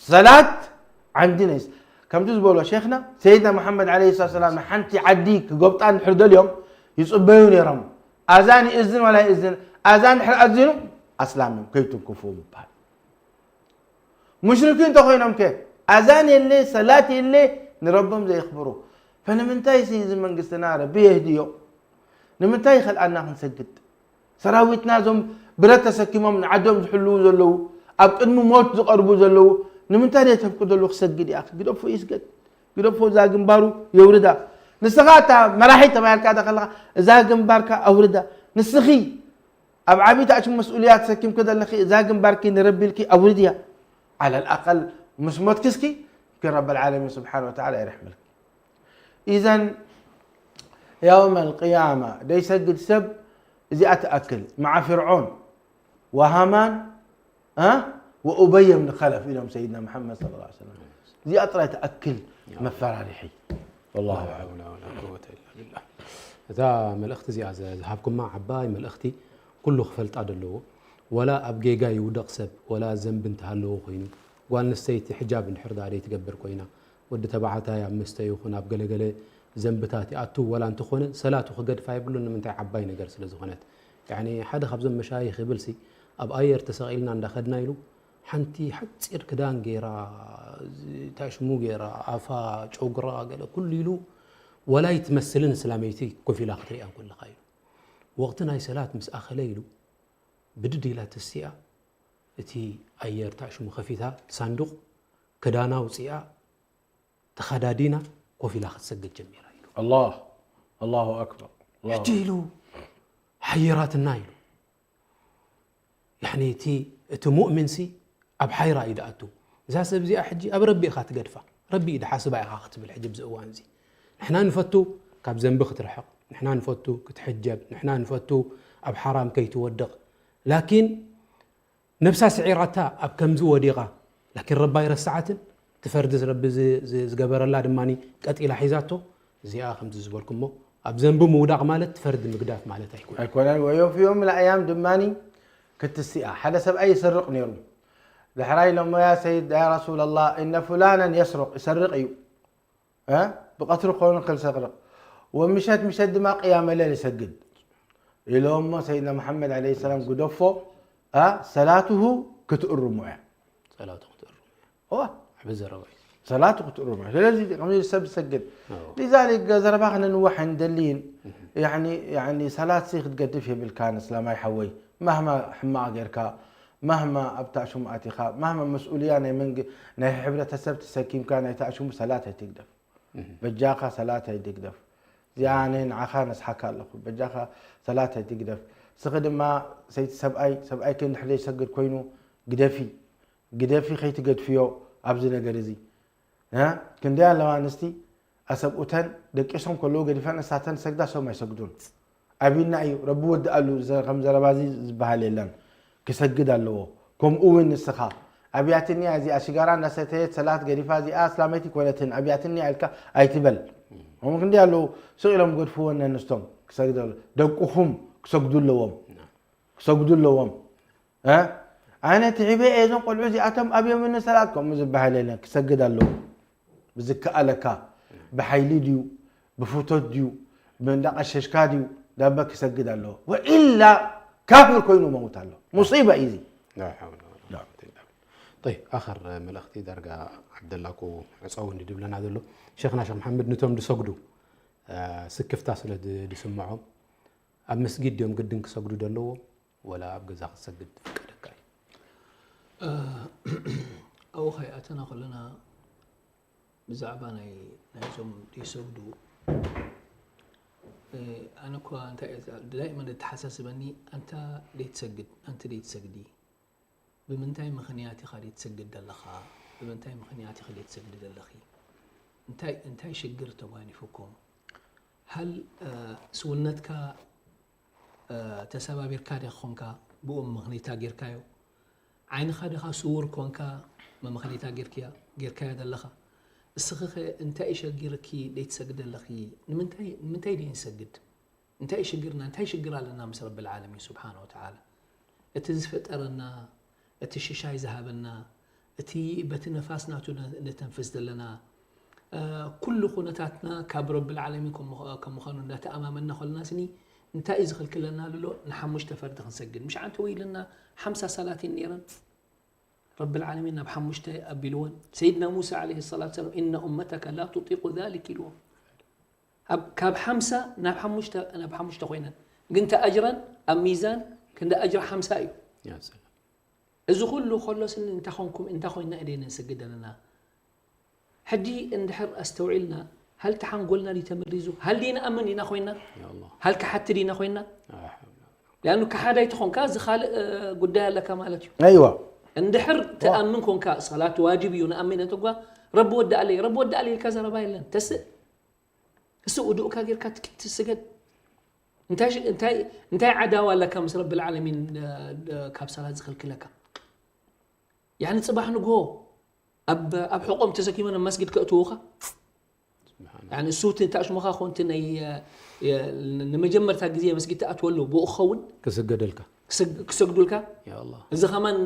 ሰላት ዓንዲ ነይስ ከምቲ ዝበሎ ሸይኽና ሰይድና መሓመድ ዓለይሂ ሰላቱ ሰላም ንሓንቲ ዓዲ ክጎብጣ እንድሕር ደልዮም ይፅበዩ ነይሮም። ኣዛን ይእዝን ወላ ይእዝን ኣዛን እንድሕር ኣዚኑ ኣስላም እዮም ከይትንክፉ ምባል። ሙሽሪኪን እንተኾይኖም ከ ኣዛን የለ ሰላት የለ ንረቦም ዘየኽብሩ። ፈንምንታይ ሲ እዚ መንግስትና ረቢ የህድዮ? ንምንታይ ይኸልኣና ክንሰግድ? ሰራዊትና እዞም ብረት ተሰኪሞም ንዓዶም ዝሕልዉ ዘለዉ ኣብ ቅድሚ ሞት ዝቐርቡ ዘለዉ ንምንታይ ደይ ተፍቅደሉ ክሰግድ እያ? ግደፎ ይስገድ። ግደፎ እዛ ግንባሩ የውርዳ። ንስኻ እታ መራሒ ተባሂልካ ዳ ከለኻ እዛ ግንባርካ ኣውርዳ። ንስኺ ኣብ ዓቢ ታእሽም መስኡልያ ተሰኪምኪ ዘለኺ እዛ ግንባርኪ ንረቢ ኢልኪ ኣውርድያ። على الأقل ምስ ሞትኪ እስኪ ግን ረብ العالمين سبحانه وتعالى ይርሕምልኪ። إذن يوم القيامة ደይሰግድ ሰብ እዚኣ ትኣክል مع فرعون وهامان ها وأبي بن خلف ኢሎም ሰይድና መሓመድ صلى الله عليه وسلم። እዚኣ ጥራይ ትኣክል መፈራርሒ። والله أعلم። لا حول ولا قوة إلا بالله። እታ መልእኽቲ እዚኣ ዝሃብኩማ ዓባይ መልእኽቲ ኩሉ ክፈልጣ ደለዎ። ወላ ኣብ ጌጋ ይውደቕ ሰብ ወላ ዘንቢ እንተሃለዎ ኮይኑ ጓል ኣንስተይቲ ሕጃብ እንድሕር ደኣ ደይትገብር ኮይና ወዲ ተባዕታይ ኣብ መስተ ይኹን ኣብ ገለገለ ዘንብታት ይኣቱ ወላ እንተኾነ ሰላቱ ክገድፋ የብሉን። ንምንታይ ዓባይ ነገር ስለ ዝኾነት። ያኒ ሓደ ካብዞም መሻይኽ ይብል ሲ ኣብ ኣየር ተሰቒልና እንዳኸድና ኢሉ ሓንቲ ሓፂር ክዳን ገይራ ታሽሙ ገይራ ኣፋ ጨጉራ ገለ ኩሉ ኢሉ ወላ ይትመስልን እስላመይቲ ኮፍ ኢላ ክትሪኣ እንከለኻ ኢሉ ወቕቲ ናይ ሰላት ምስ ኣኸለ ኢሉ ብድድ ኢላ ተሲኣ እቲ ኣየር ታሽሙ ከፊታ ሳንዱቕ ክዳና ኣውፂኣ ተኸዳዲና ኮፍ ኢላ ክትሰግድ ጀሚራ ኢሉ። الله الله أكبر الله ሕጂ ኢሉ ሓይራትና ኢሉ። ያኒ እቲ እቲ ሙእሚን ሲ ኣብ ሓይራ እዩ ደኣቱ። እዛ ሰብ እዚኣ ሕጂ ኣብ ረቢ ኢኻ ትገድፋ። ረቢ እዩ ድሓስባ ኢኻ ክትብል ሕጂ ብዚ እዋን እዚ ንሕና ንፈቱ ካብ ዘንቢ ክትርሕቕ፣ ንሕና ንፈቱ ክትሕጀብ፣ ንሕና ንፈቱ ኣብ ሓራም ከይትወድቕ። ላኪን ነብሳ ስዒራታ ኣብ ከምዚ ወዲቓ ላኪን ረቢ ኣይረስዓትን። እቲ ፈርዲ ረቢ ዝ- ዝ- ዝገበረላ ድማ ቀጢላ ሒዛቶ። እዚኣ ከምዚ ዝበልኩሞ ኣብ ዘንቢ ምውዳቕ ማለት ፈርዲ ምግዳፍ ማለት ኣይኮነ። ኣይኮነን። وفي يوم من الأيام ድማ ክትስኣ ሓደ ሰብኣይ ይሰርቕ ነይሩ። ድሕራይ ኢሎሞ ያ ሰይድ ያ ረሱል ላህ እነ ፉላናን የስርቕ ይሰርቕ እዩ እ ብቐትሪ ክኸውን ክል ይሰርቕ ወምሸት ምሸት ድማ ቅያመ ለይል ይሰግድ ኢሎሞ ሰይድና መሓመድ ዓለይሂ ሰላም ግደፎ እ ሰላትሁ ክትእርሞ እያ። ሰላቱ ክትእርሙ እዋ ዓቢ ዘረባ እዩ። ሰላቱ ክትእርሞ እያ። ስለዚ ከምዚ ሰብ ዝሰግድ አዎ። ሊዛሊክ ዘረባ ክነንውሕ ኣይንደልይን። ያኒ ያኒ ሰላት ሲ ክትገድፍ የብልካን እስላማይ ሓወይ። ማህማ ሕማቕ ጌርካ ማህማ ኣብታ ሽሙ ኣቲኻ ማህማ መስኡልያ ናይ መንግ ናይ ሕብረተሰብ ተሰኪምካ ናይ ታእሽሙ ሰላት ኣይትግደፍ። በጃኻ ሰላት ኣይትግደፍ። እዚኣ ኣነ ንዓኻ ነስሓካ ኣለኹ። በጃኻ ሰላት ኣይትግደፍ። እስኺ ድማ ሰይቲ ሰብኣይ ሰብኣይኪ እንድሕር ዘይሰግድ ኮይኑ ግደፊ ግደፊ ከይትገድፍዮ ኣብዚ ነገር እዚ እ ክንደይ ኣለዋ ኣንስቲ ኣሰብኡተን ደቂሶም ከለዉ ገዲፈን እሳተን ሰግዳ ሶም ኣይሰግዱን። ኣቢና እዩ ረቢ ወድኣሉ ዘ- ከም ዘረባ እዚ ዝበሃል የለን ክሰግድ ኣለዎ። ከምኡ እውን ንስኻ ኣብያትኒ እዚኣ ሽጋራ እንዳሰተየት ሰላት ገዲፋ እዚኣ ኣስላመይቲ ኮነትን ኣብያትኒ ኢልካ ኣይትበል። ከምኡ ክንደይ ኣለዉ ስቕ ኢሎም ገድፍወን ነንስቶም ክሰግድ ኣሎ። ደቅኹም ክሰግዱ ኣለዎም። ክሰግዱ ኣለዎም። እ? ኣነ ትዕበ እየ፣ እዞም ቆልዑ እዚኣቶም ኣብዮም ንሰላት ከምኡ ዝበሃል የለን። ክሰግድ ኣለዎ። ብዝከኣለካ፣ ብሓይሊ ድዩ፣ ብፍቶት ድዩ፣ ብእንዳቐሸሽካ ድዩ፣ ዳበ ክሰግድ ኣለዎ። ወኢላ ካፍር ኮይኑ መውት ኣሎ። ሙሲባ እዩ እዚ። لا حول ولا قوة إلا بالله. طيب، آخر ملأختي درجة عبد الله كو عصاون دي دبلنا دلو. شيخنا شيخ محمد نتوم دي سجدو. آه، سكفتا سلا دي، دي سمعهم. ኣብ መስጊድ ድዮም ግድን ክሰግዱ ደለዎም ወላ ኣብ ገዛ ክትሰግድ ትፍቀደካ እዩ? ኣብኡ ከይኣተና ከለና ብዛዕባ ናይ ናይዞም ዘይሰግዱ ኣነ እኳ እንታይ ዳይመን ተሓሳስበኒ ኣንታ ደይትሰግድ ኣንቲ ደይትሰግዲ ብምንታይ ምኽንያት ኢኻ ደይትሰግድ ዘለኻ ብምንታይ ምኽንያት ኢኻ ደይትሰግዲ ዘለኺ እንታይ እንታይ ሽግር ተጓኒፉኩም ሃል ስውነትካ ተሰባቢርካ ዲኻ ኮንካ ብኡ መመኽነይታ ጌርካዮ ዓይንኻ ዲኻ ስውር ኮንካ መመኽነይታ ጌርካዮ ዘለኻ እስኺኸ እንታይ እዩ ሸጊርኪ ደይትሰግዲ ኣለኺ ንምንታይ ደይንሰግድ እንታይ እዩ ሽግርና እንታይ ሽግር ኣለና ምስ ረቢ ልዓለሚን ስብሓን ወተዓላ እቲ ዝፈጠረና እቲ ሽሻይ ዝሃበና እቲ በቲ ነፋስ ናቱ ነተንፍስ ዘለና ኩሉ ኩነታትና ካብ ረቢ ልዓለሚን ከም ምዃኑ እንዳተኣማመንና ከለና ስኒ እንታይ እዩ ዝኽልክለና ኣሎ ንሓሙሽተ ፈርዲ ክንሰግድ ምሽ ዓንተ ወይልና ሓምሳ ሰላት እየን ነይረን ረቢ ልዓለሚን ናብ ሓሙሽተ ኣቢልወን ሰይድና ሙሳ ዓለይሂ ሰላቱ ሰላም እነ ኡመተከ ላ ቱጢቁ ዛሊክ ኢልዎም ካብ ሓምሳ ናብ ሓሙሽተ ኮይነን ግን ተኣጅረን ኣብ ሚዛን ክንዲ ኣጅራ ሓምሳ እዩ እዚ ኩሉ ከሎ ስኒ እንታይ ኮንኩም እንታይ ኮይና እደና ንሰግድ ኣለና ሕጂ እንድሕር ኣስተውዒልና ሃል ተሓንጎልና ድዩ ተመሪዙ ሃል ድዩ ንኣምን ኢና ኮይና ሃል ክሓቲ ድና ኮይና ሊኣኑ ክሓዳይ ትኾንካ እዚ ካልእ ጉዳይ ኣለካ ማለት እዩ ኣይዋ እንድሕር ትኣምን ኮንካ ሰላት ዋጅብ እዩ ንኣምን ተጓ ረቢ ወዳኣለይ ረቢ ወዳኣለይ ኢልካ ዘረባ የለን ተስእ እሱ ውዱእካ ጌርካ ትኪት ትስገድ እንታይ ዓዳዋ ኣለካ ምስ ረቢ ልዓለሚን ካብ ሰላት ዝኽልክለካ ያኒ ፅባሕ ንግሆ ኣብ ሕቆም ተሰኪሞም ናብ መስጊድ ከእትዉኻ እሱ እቲ እንታሽሙኻ ኮንቲ ናይ ንመጀመርታ ግዜ መስጊድ ትኣትወሉ ብኡ ክኸውን ክስገደልካ ክሰግዱልካ يا الله እዚ ከማን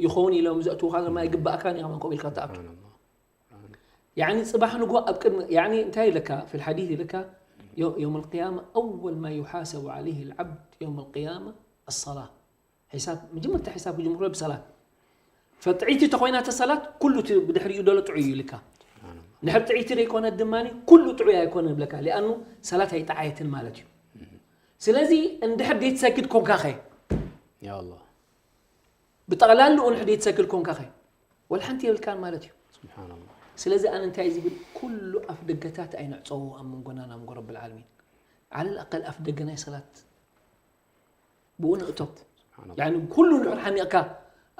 ይኸውን ኢሎም ዘእትውካ ድማ ይግባእካ ከማን ከምኡ ኢልካ ትኣቱ يعني ፅባሕ ንግሆ ኣብ ቅድሚ يعني እንታይ ኢለካ في الحديث ኢለካ يوم القيامة أول ما يحاسب عليه العبد يوم القيامة الصلاة حساب መጀመርታ حساب ክጅምሮ ብሰላት ፈጥዒቲ ተኮይና ተሰላት ኩሉ ብድሕሪኡ ደሎ ጥዑይ እዩ ኢልካ ንድሕር ጥዒቲ ዘይኮነት ድማ ኩሉ ጥዑይ ኣይኮነ ብለካ ሊኣኑ ሰላት ኣይጠዓየትን ማለት እዩ ስለዚ እንድሕር ዘይትሰግድ ኮንካ ኸ يا الله ብጠቕላልኡ እንድሕር ዘይትሰግድ ኮንካ ኸ ወላ ሓንቲ የብልካን ማለት እዩ سبحان الله ስለዚ ኣነ እንታይ ዝብል ኩሉ ኣፍ ደገታት ኣይንዕፀዎ ኣብ መንጎና ናብ መንጎ ረቢ ልዓለሚን ዓለ ልኣቀል ኣፍ ደገ ናይ ሰላት ብኡ ንእቶ سبحان الله يعني ኩሉ ንድሕር ሓሚቕካ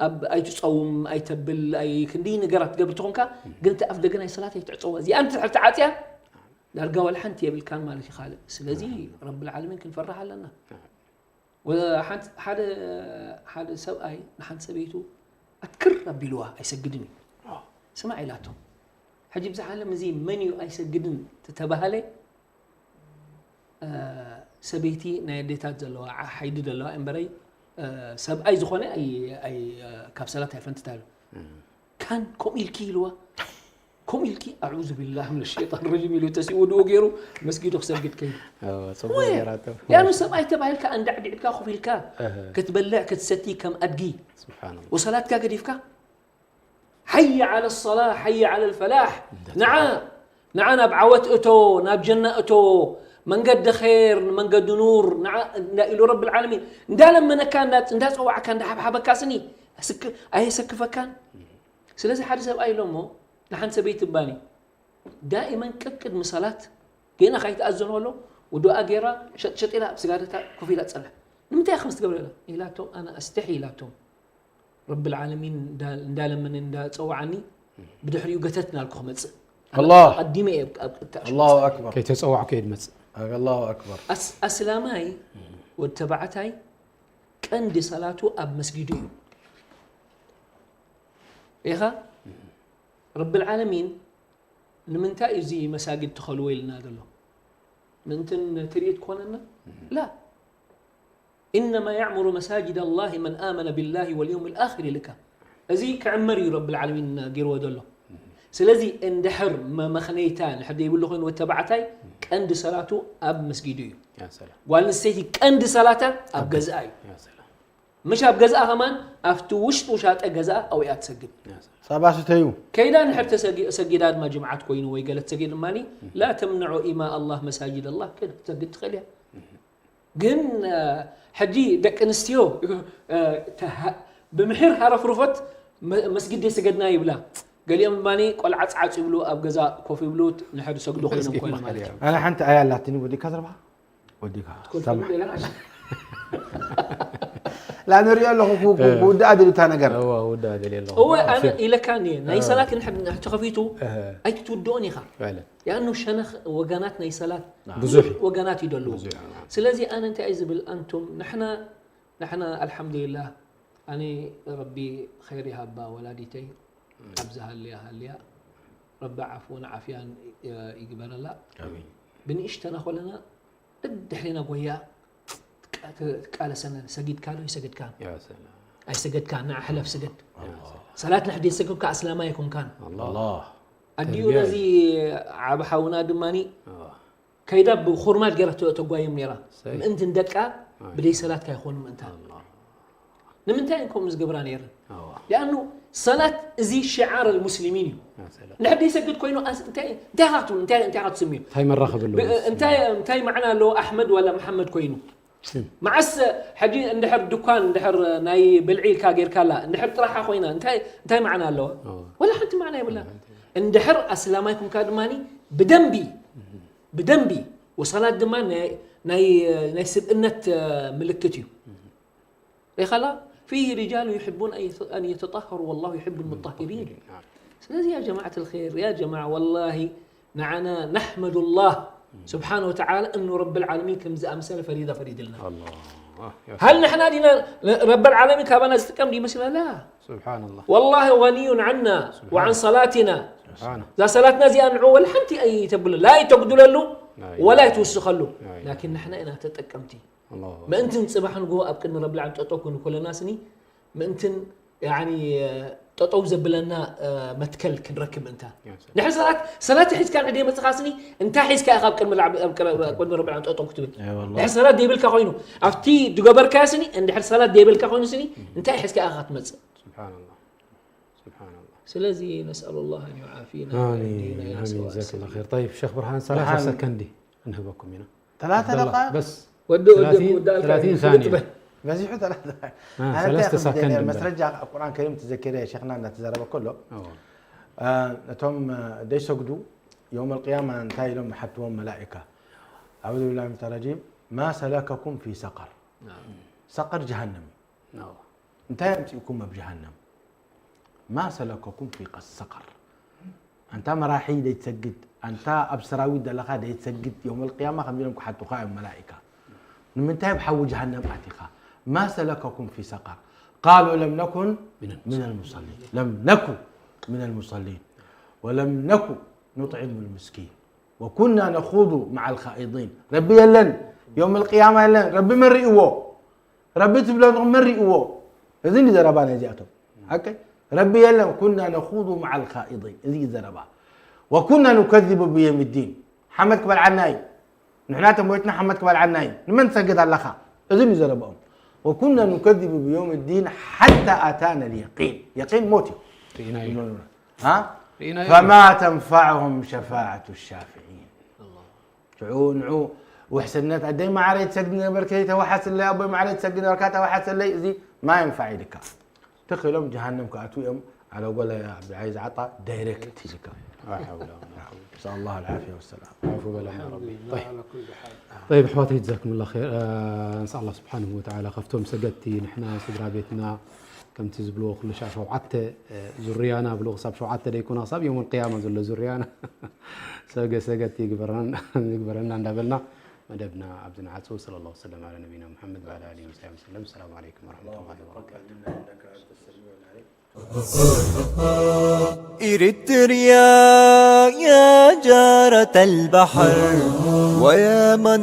ኣብ ኣይትፀውም ኣይተብል ኣይ ክንዲ ነገራት ትገብር ትኾንካ ግን እቲ ኣፍ ደገ ናይ ሰላት ኣይትዕፀዋ እዚኣ እንድሕር ተዓፅያ ዳርጋ ዋላ ሓንቲ የብልካን ማለት እዩ ካልእ ስለዚ ረቢ ልዓለሚን ክንፈርሕ ኣለና ወ- ሓንቲ- ሓደ ሓደ ሰብኣይ ንሓንቲ ሰበይቱ ኣትክር ኣቢልዋ ኣይሰግድን እዩ ስማዕ ኢላቶ ሕጂ ብዛ ዓለም እዚ መን እዩ ኣይሰግድን ተተባሃለ ሰበይቲ ናይ ኣዴታት ዘለዋ ሓይዲ ዘለዋ እምበረይ ሰብኣይ ዝኾነ ካብ ሰላት ኣይፈንትታ ኢሉ ካን ከምኡ ኢልኪ ኢልዋ ከምኡ ኢልኪ ኣዑዙ ቢላህ ምን ሸይጣን ረጂም ኢሉ ተሲኡ ወድኡ ገይሩ መስጊዱ ክሰግድ ከይዱ اه صبر يا راتب ያኑ ሰብኣይ ተባሂልካ እንዳዕዲዕድካ ኮፍ ኢልካ ክትበልዕ ክትሰቲ ከም ኣድጊ سبحان الله ወሰላትካ ገዲፍካ حي على الصلاة حي على الفلاح ንዓ ንዓ ናብ ዓወት እቶ ናብ ጀና እቶ መንገዲ ኸይር መንገዲ ኑር ንዓ እንዳ ኢሉ ረቢ ልዓለሚን እንዳለመነካ እንዳ- እንዳፀዋዕካ እንዳሓብሓበካ ስኒ ኣስክ- ኣየሰክፈካን ስለዚ ሓደ ሰብኣይ ኢሎ እሞ ንሓንቲ ሰበይቲ ባኒ ዳኢመን ቅቅድሚ ሰላት ገና ካይትኣዘን ከሎ ውዱኣ ገይራ ሸጥሸጥ ኢላ ኣብ ስጋደታ ኮፍ ኢላ ትፀንሕ ንምንታይ ኢኻ ከምዚ ትገብር ኢላ ኢላቶም ኣነ ኣስተሒ ኢላቶም ረቢ ልዓለሚን እንዳለመነ እንዳፀዋዓኒ ብድሕሪኡ ገተት ናልኩ ክመፅእ الله ቀዲመ እየ ኣብ ቅድታ الله أكبر ከይተፀዋዕኩ እየ ድመፅእ الله أكبر ኣስላማይ ወዲ ተባዕታይ ቀንዲ ሰላቱ ኣብ መስጊዱ እዩ ኢኻ ረቢ ልዓለሚን ንምንታይ እዩ እዚ መሳጊድ ትኸልዎ ኢልና ዘሎ ምእንትን ትርኢት ኮነና ላ إنما يعمر مساجد الله من آمن بالله واليوم الآخر ኢልካ። እዚ ክዕመር እዩ ረብል ዓለሚን ገይርዎ ዘሎ። ስለዚ እንድሕር መመኽነይታ ንሕር ዘይብሉ ኮይኑ ወተባዕታይ ቀንዲ ሰላቱ ኣብ መስጊዱ እዩ። ያ ሰላም። ጓል ኣንስተይቲ ቀንዲ ሰላታ ኣብ ገዝኣ እዩ። ያ ሰላም። ምሽ ኣብ ገዝኣ ከማን ኣብቲ ውሽጡ ሻጠ ገዝኣ ኣብኡ እያ ትሰግድ። ያ ሰላም። ጸባ ስተዩ። ከይዳ ንሕር ተሰጊ-፣ ሰጊዳ ድማ ጅምዓት ኮይኑ ወይ ገለ ትሰጊድ ድማ لا تمنعوا إماء الله مساجد الله ከይዳ ክትሰግድ ትኽእል እያ። ግን ሕጂ ደቂ ኣንስትዮ ብምሒር ሃረፍርፎት መስጊድ ደይሰገድና ይብላ። ገሊኦም ድማ ቆልዓ ፃዓፅ ይብሉ ኣብ ገዛ ኮፍ ይብሉ ንሕድ ሰግዱ ኮይኖም ኮይኖም ማለት እዩ። ኣነ ሓንቲ ኣያ ኣላትኒ ወዲካ ዘርባ ወዲካ ትኮን ሰማዕ ትብሉ ኢለን ኣሽ- ላ ንሪኦ ኣለኹ ክውድኣ ድልታ ነገር እወ ውዳ ደልየ ኣለኹ እወ ኣነ ኢለካ እየ ናይ ሰላት ንሕድ ተኸፊቱ ኣይትትውድኦን ኢኻ። فعلا. ያኑ ሸነኽ ወገናት ናይ ሰላት ብዙሕ ወገናት ይደልዎ። ብዙሕ። ስለዚ ኣነ እንታይ እየ ዝብል ኣንቱም ንሕና ንሕና ኣልሓምዱሊላህ ኣነ ረቢ ኸይር ይሃባ ወላዲተይ ኣብዚ ሃልያ ሃልያ ረቢ ዓፍውን ዓፍያን ይግበረላ። ኣሚን። ብንእሽተና ኮለና ደድሕሬና ጎያ ትቃለሰና ሰጊድካ ዶ ይሰገድካ ያ ሰላም። ኣይሰገድካ ንዓ ሕለፍ ስገድ። ሰላት ንሕድ ይሰገድካ ኣስላማ ኣይኮንካን። ኣላህ። ኣዲኡ ተርቢያ ነዚ ዓብ ሓውና ድማኒ ከይዳ ብኹርማጅ ገይራ ተ-፣ ተጓዮም ነይራ። ሰይ። ምእንቲ ንደቃ ኣይ። ብደይ ሰላት ካይኾኑ ምእንታ። ኣላህ። ንምንታይ እኮም ዝገብራ ነይረን? ኣዋ። ሊኣኑ ሰላት እዚ ሽዓር ኣልሙስሊሚን እዩ። ያ ሰላም። ንሕድ ይሰግድ ኮይኑ ኣስ-፣ እንታይ፣ እንታይ ኢኻ ትብሉ? እንታይ፣ እንታይ ኢኻ ትስምዩ? እንታይ መራኸቢ ኣለዎ? ብ-፣ እንታይ፣ እንታይ መዕና ኣለዎ ኣሕመድ ዋላ መሓመድ ኮይኑ? ሽም። መዓስ ሕጂ እንድሕር ድኳን እንድሕር ናይ ብልዒ ኢልካ ጌርካላ፣ እንድሕር ጥራሓ ኮይና፣ እንታይ፣ እንታይ መዓና ኣለዋ? ኣዎ። ወላ ሓንቲ መዓና የብላን። ወላ ሓንቲ። እንድሕር ኣስላማይ ኮንካ ድማኒ ብደንቢ፣ ብደንቢ ወሰላት ድማ ናይ፣ ናይ፣ ናይ ስብእነት፣ እ፣ ምልክት እዩ። ሪኻላ? فيه رجال يحبون أن يت-، أن يتطهروا والله يحب المطهرين. ስለዚ يا جماعة الخير، يا جماعة والله ንዓና نحمد الله سبحانه وتعالى إنه رب العالمين ከምዚ ኣምሰለ ፈሪዳ ፈሪድልና። ኣላህ። ያ ሃል ንሕና ዲና ረበል ዓለሚን ካባና ዝጥቀም ድዩ መስለና? ላ። سبحان الله. والله غني عنا وعن صلاتنا. سبحان. እዛ ሰላትና እዚኣ ንዑ ወላ ሓንቲ ኣይተብሉ፣ ላ ይተጉድለሉ لا ወላ إله. ይትውስኸሉ። لا إله. ላኪን ንሕና ኢና ተጠቀምቲ። ኣላሁ ኣክበር። ምእንትን ጽባሕ ንግሆ ኣብ ቅድሚ ረብል ዓለሚን ጠጠው ክንኮለና ስኒ ምእንትን ያኒ ጠጠው ዘብለና፣ እ፣ መትከል ክንረክብ ምእንታ። ያ ሰላም። ድሕሪ ሰላት፣ ሰላት ሒዝካ ንሕደ መጽኻ ስኒ እንታይ ሒዝካ ኢኻ ኣብ ቅድሚ ላዕቢ-፣ ኣብ ቅረ-፣ ኣብ ቅድሚ ረብል ዓለሚን ጠጠው ክትብል? ኣይ ወላሂ። ድሕሪ ሰላት ደይብልካ ኮይኑ ኣብቲ ድገበርካዮ ስኒ እንድሕር ሰላት ደይብልካ ኮይኑ ስኒ እንታይ ሒዝካ ኢኻ ክትመጽእ? سبحان الله. سبحان الله. ስለዚ نسأل الله أن يعافينا آمين، ويهدينا إلى آمين. سواء جزاك الله السبيل. خير. طيب شيخ برهان، ثلاثة برهان. سكند نهبكم هنا. ثلاثة عبد الله، دقائق؟ بس. ወዲ፣ ወዲ ثلاثين، ወዲ ثلاثين ثانية. በዚሑ ثلاثة. آه، ኣነ እንታይ ثلاثة ከም ሰከንድ ደልየ እምበር። መስረጃ ኣብ ቁርኣን ከሪም ትዘኪረ ሸኽና እናተዛረበ ከሎ፣ ኣዎ። እ፣ ነቶም፣ እ፣ ደይሰግዱ የውመል ቅያማ እንታይ ኢሎም ይሓትዎም መላኢካ? أعوذ بالله من الشيطان الرجيم. ما سلككم في سقر؟ ናም። ሰቀር ጀሃነም እዩ። ናም። እንታይ ኣምጺእኩም ኣብ ጀሃነም? ما سلككم في سقر؟ ኣንታ መራሒ ደይትሰግድ፣ ኣንታ ኣብ ሰራዊት ዘለኻ ደይትሰግድ፣ የውመል ቅያማ ከምዚ ኢሎም ክሓቱኻ እዮም መላኢካ። ንምንታይ ኣብ ሓዊ ጀሃነም ኣቲኻ? ما سلككم في سقر؟ قالوا لم نكن من المصلين. لم نكن من المصلين. ولم نكن نطعم المسكين. وكنا نخوض مع الخائضين. ረቢ የለን፣ የውመል ቅያማ የለን። ረቢ መን ርእይዎ? ረቢ ትብሎ መን ርእይዎ? እዚ እዩ ዘረባ ናይዚኣቶም። ሓቀይ? ረቢ የለን። كنا نخوض مع الخائضين። እዚ እዩ ዘረባ። وكنا نكذب بيوم الدين. ሓመድ ክበልዓና እዩ። ንሕና ተሞይትና ሓመድ ክበልዓና እዩ። ንመን ትሰግድ ኣለኻ? እዚ እዩ ዘረባኦም። وكنا نكذب بيوم الدين حتى أتانا اليقين. የቂን ሞት እዩ። ርኢናዮ። ها؟ ርኢናዮ። فما تنفعهم شفاعة الشافعين. ሽዑ ንዑ ውሕስነት ኣደይ መዓረይ ትሰግድ ነበርኪ ተወሓስለይ፣ ኣቦይ መዓረይ ትሰግድ ነበርካ ተወሓሰለይ፣ እዚ ما ينفع ኢልካ። ትኽ ኢሎም ጀሃነም ክኣትዉ እዮም። على قولة يا عبد العزيز عطا دايركت ኢልካ. لا حول ولا قوة. نسأل الله العافية والسلام. ዓፉ በለና ረቢ። الحمد لله طيب. على كل حال. طيب ኣሕዋተይ ጀዛኩሙላህ ኸይር። እ፣ እንሻ ኣላህ ስብሓንሁ ወተዓላ ካብቶም ሰገድቲ ንሕና ስድራ ቤትና ከምቲ ዝብልዎ ኩሉ ሻዕ ሸውዓተ፣ እ፣ ዙርያና ብሎ ክሳብ ሸውዓተ ደይኮና ክሳብ የውመል ቅያማ ዘሎ ዙርያና ሰገ-፣ ሰገድቲ ይግበረና፣ ይግበረና እንዳበልና መደብና ኣብዚ ንዓጹ። ሰለላሁ ወሰለም ዓላ ነቢና ሙሐመድ ወዓላ ኣሊሂ ወሰሕቢሂ ወሰለም። ሰላም ዓለይኩም ወረሕመቱላሂ ወበረካቱ። إريتريا يا جارة البحر ويا منارة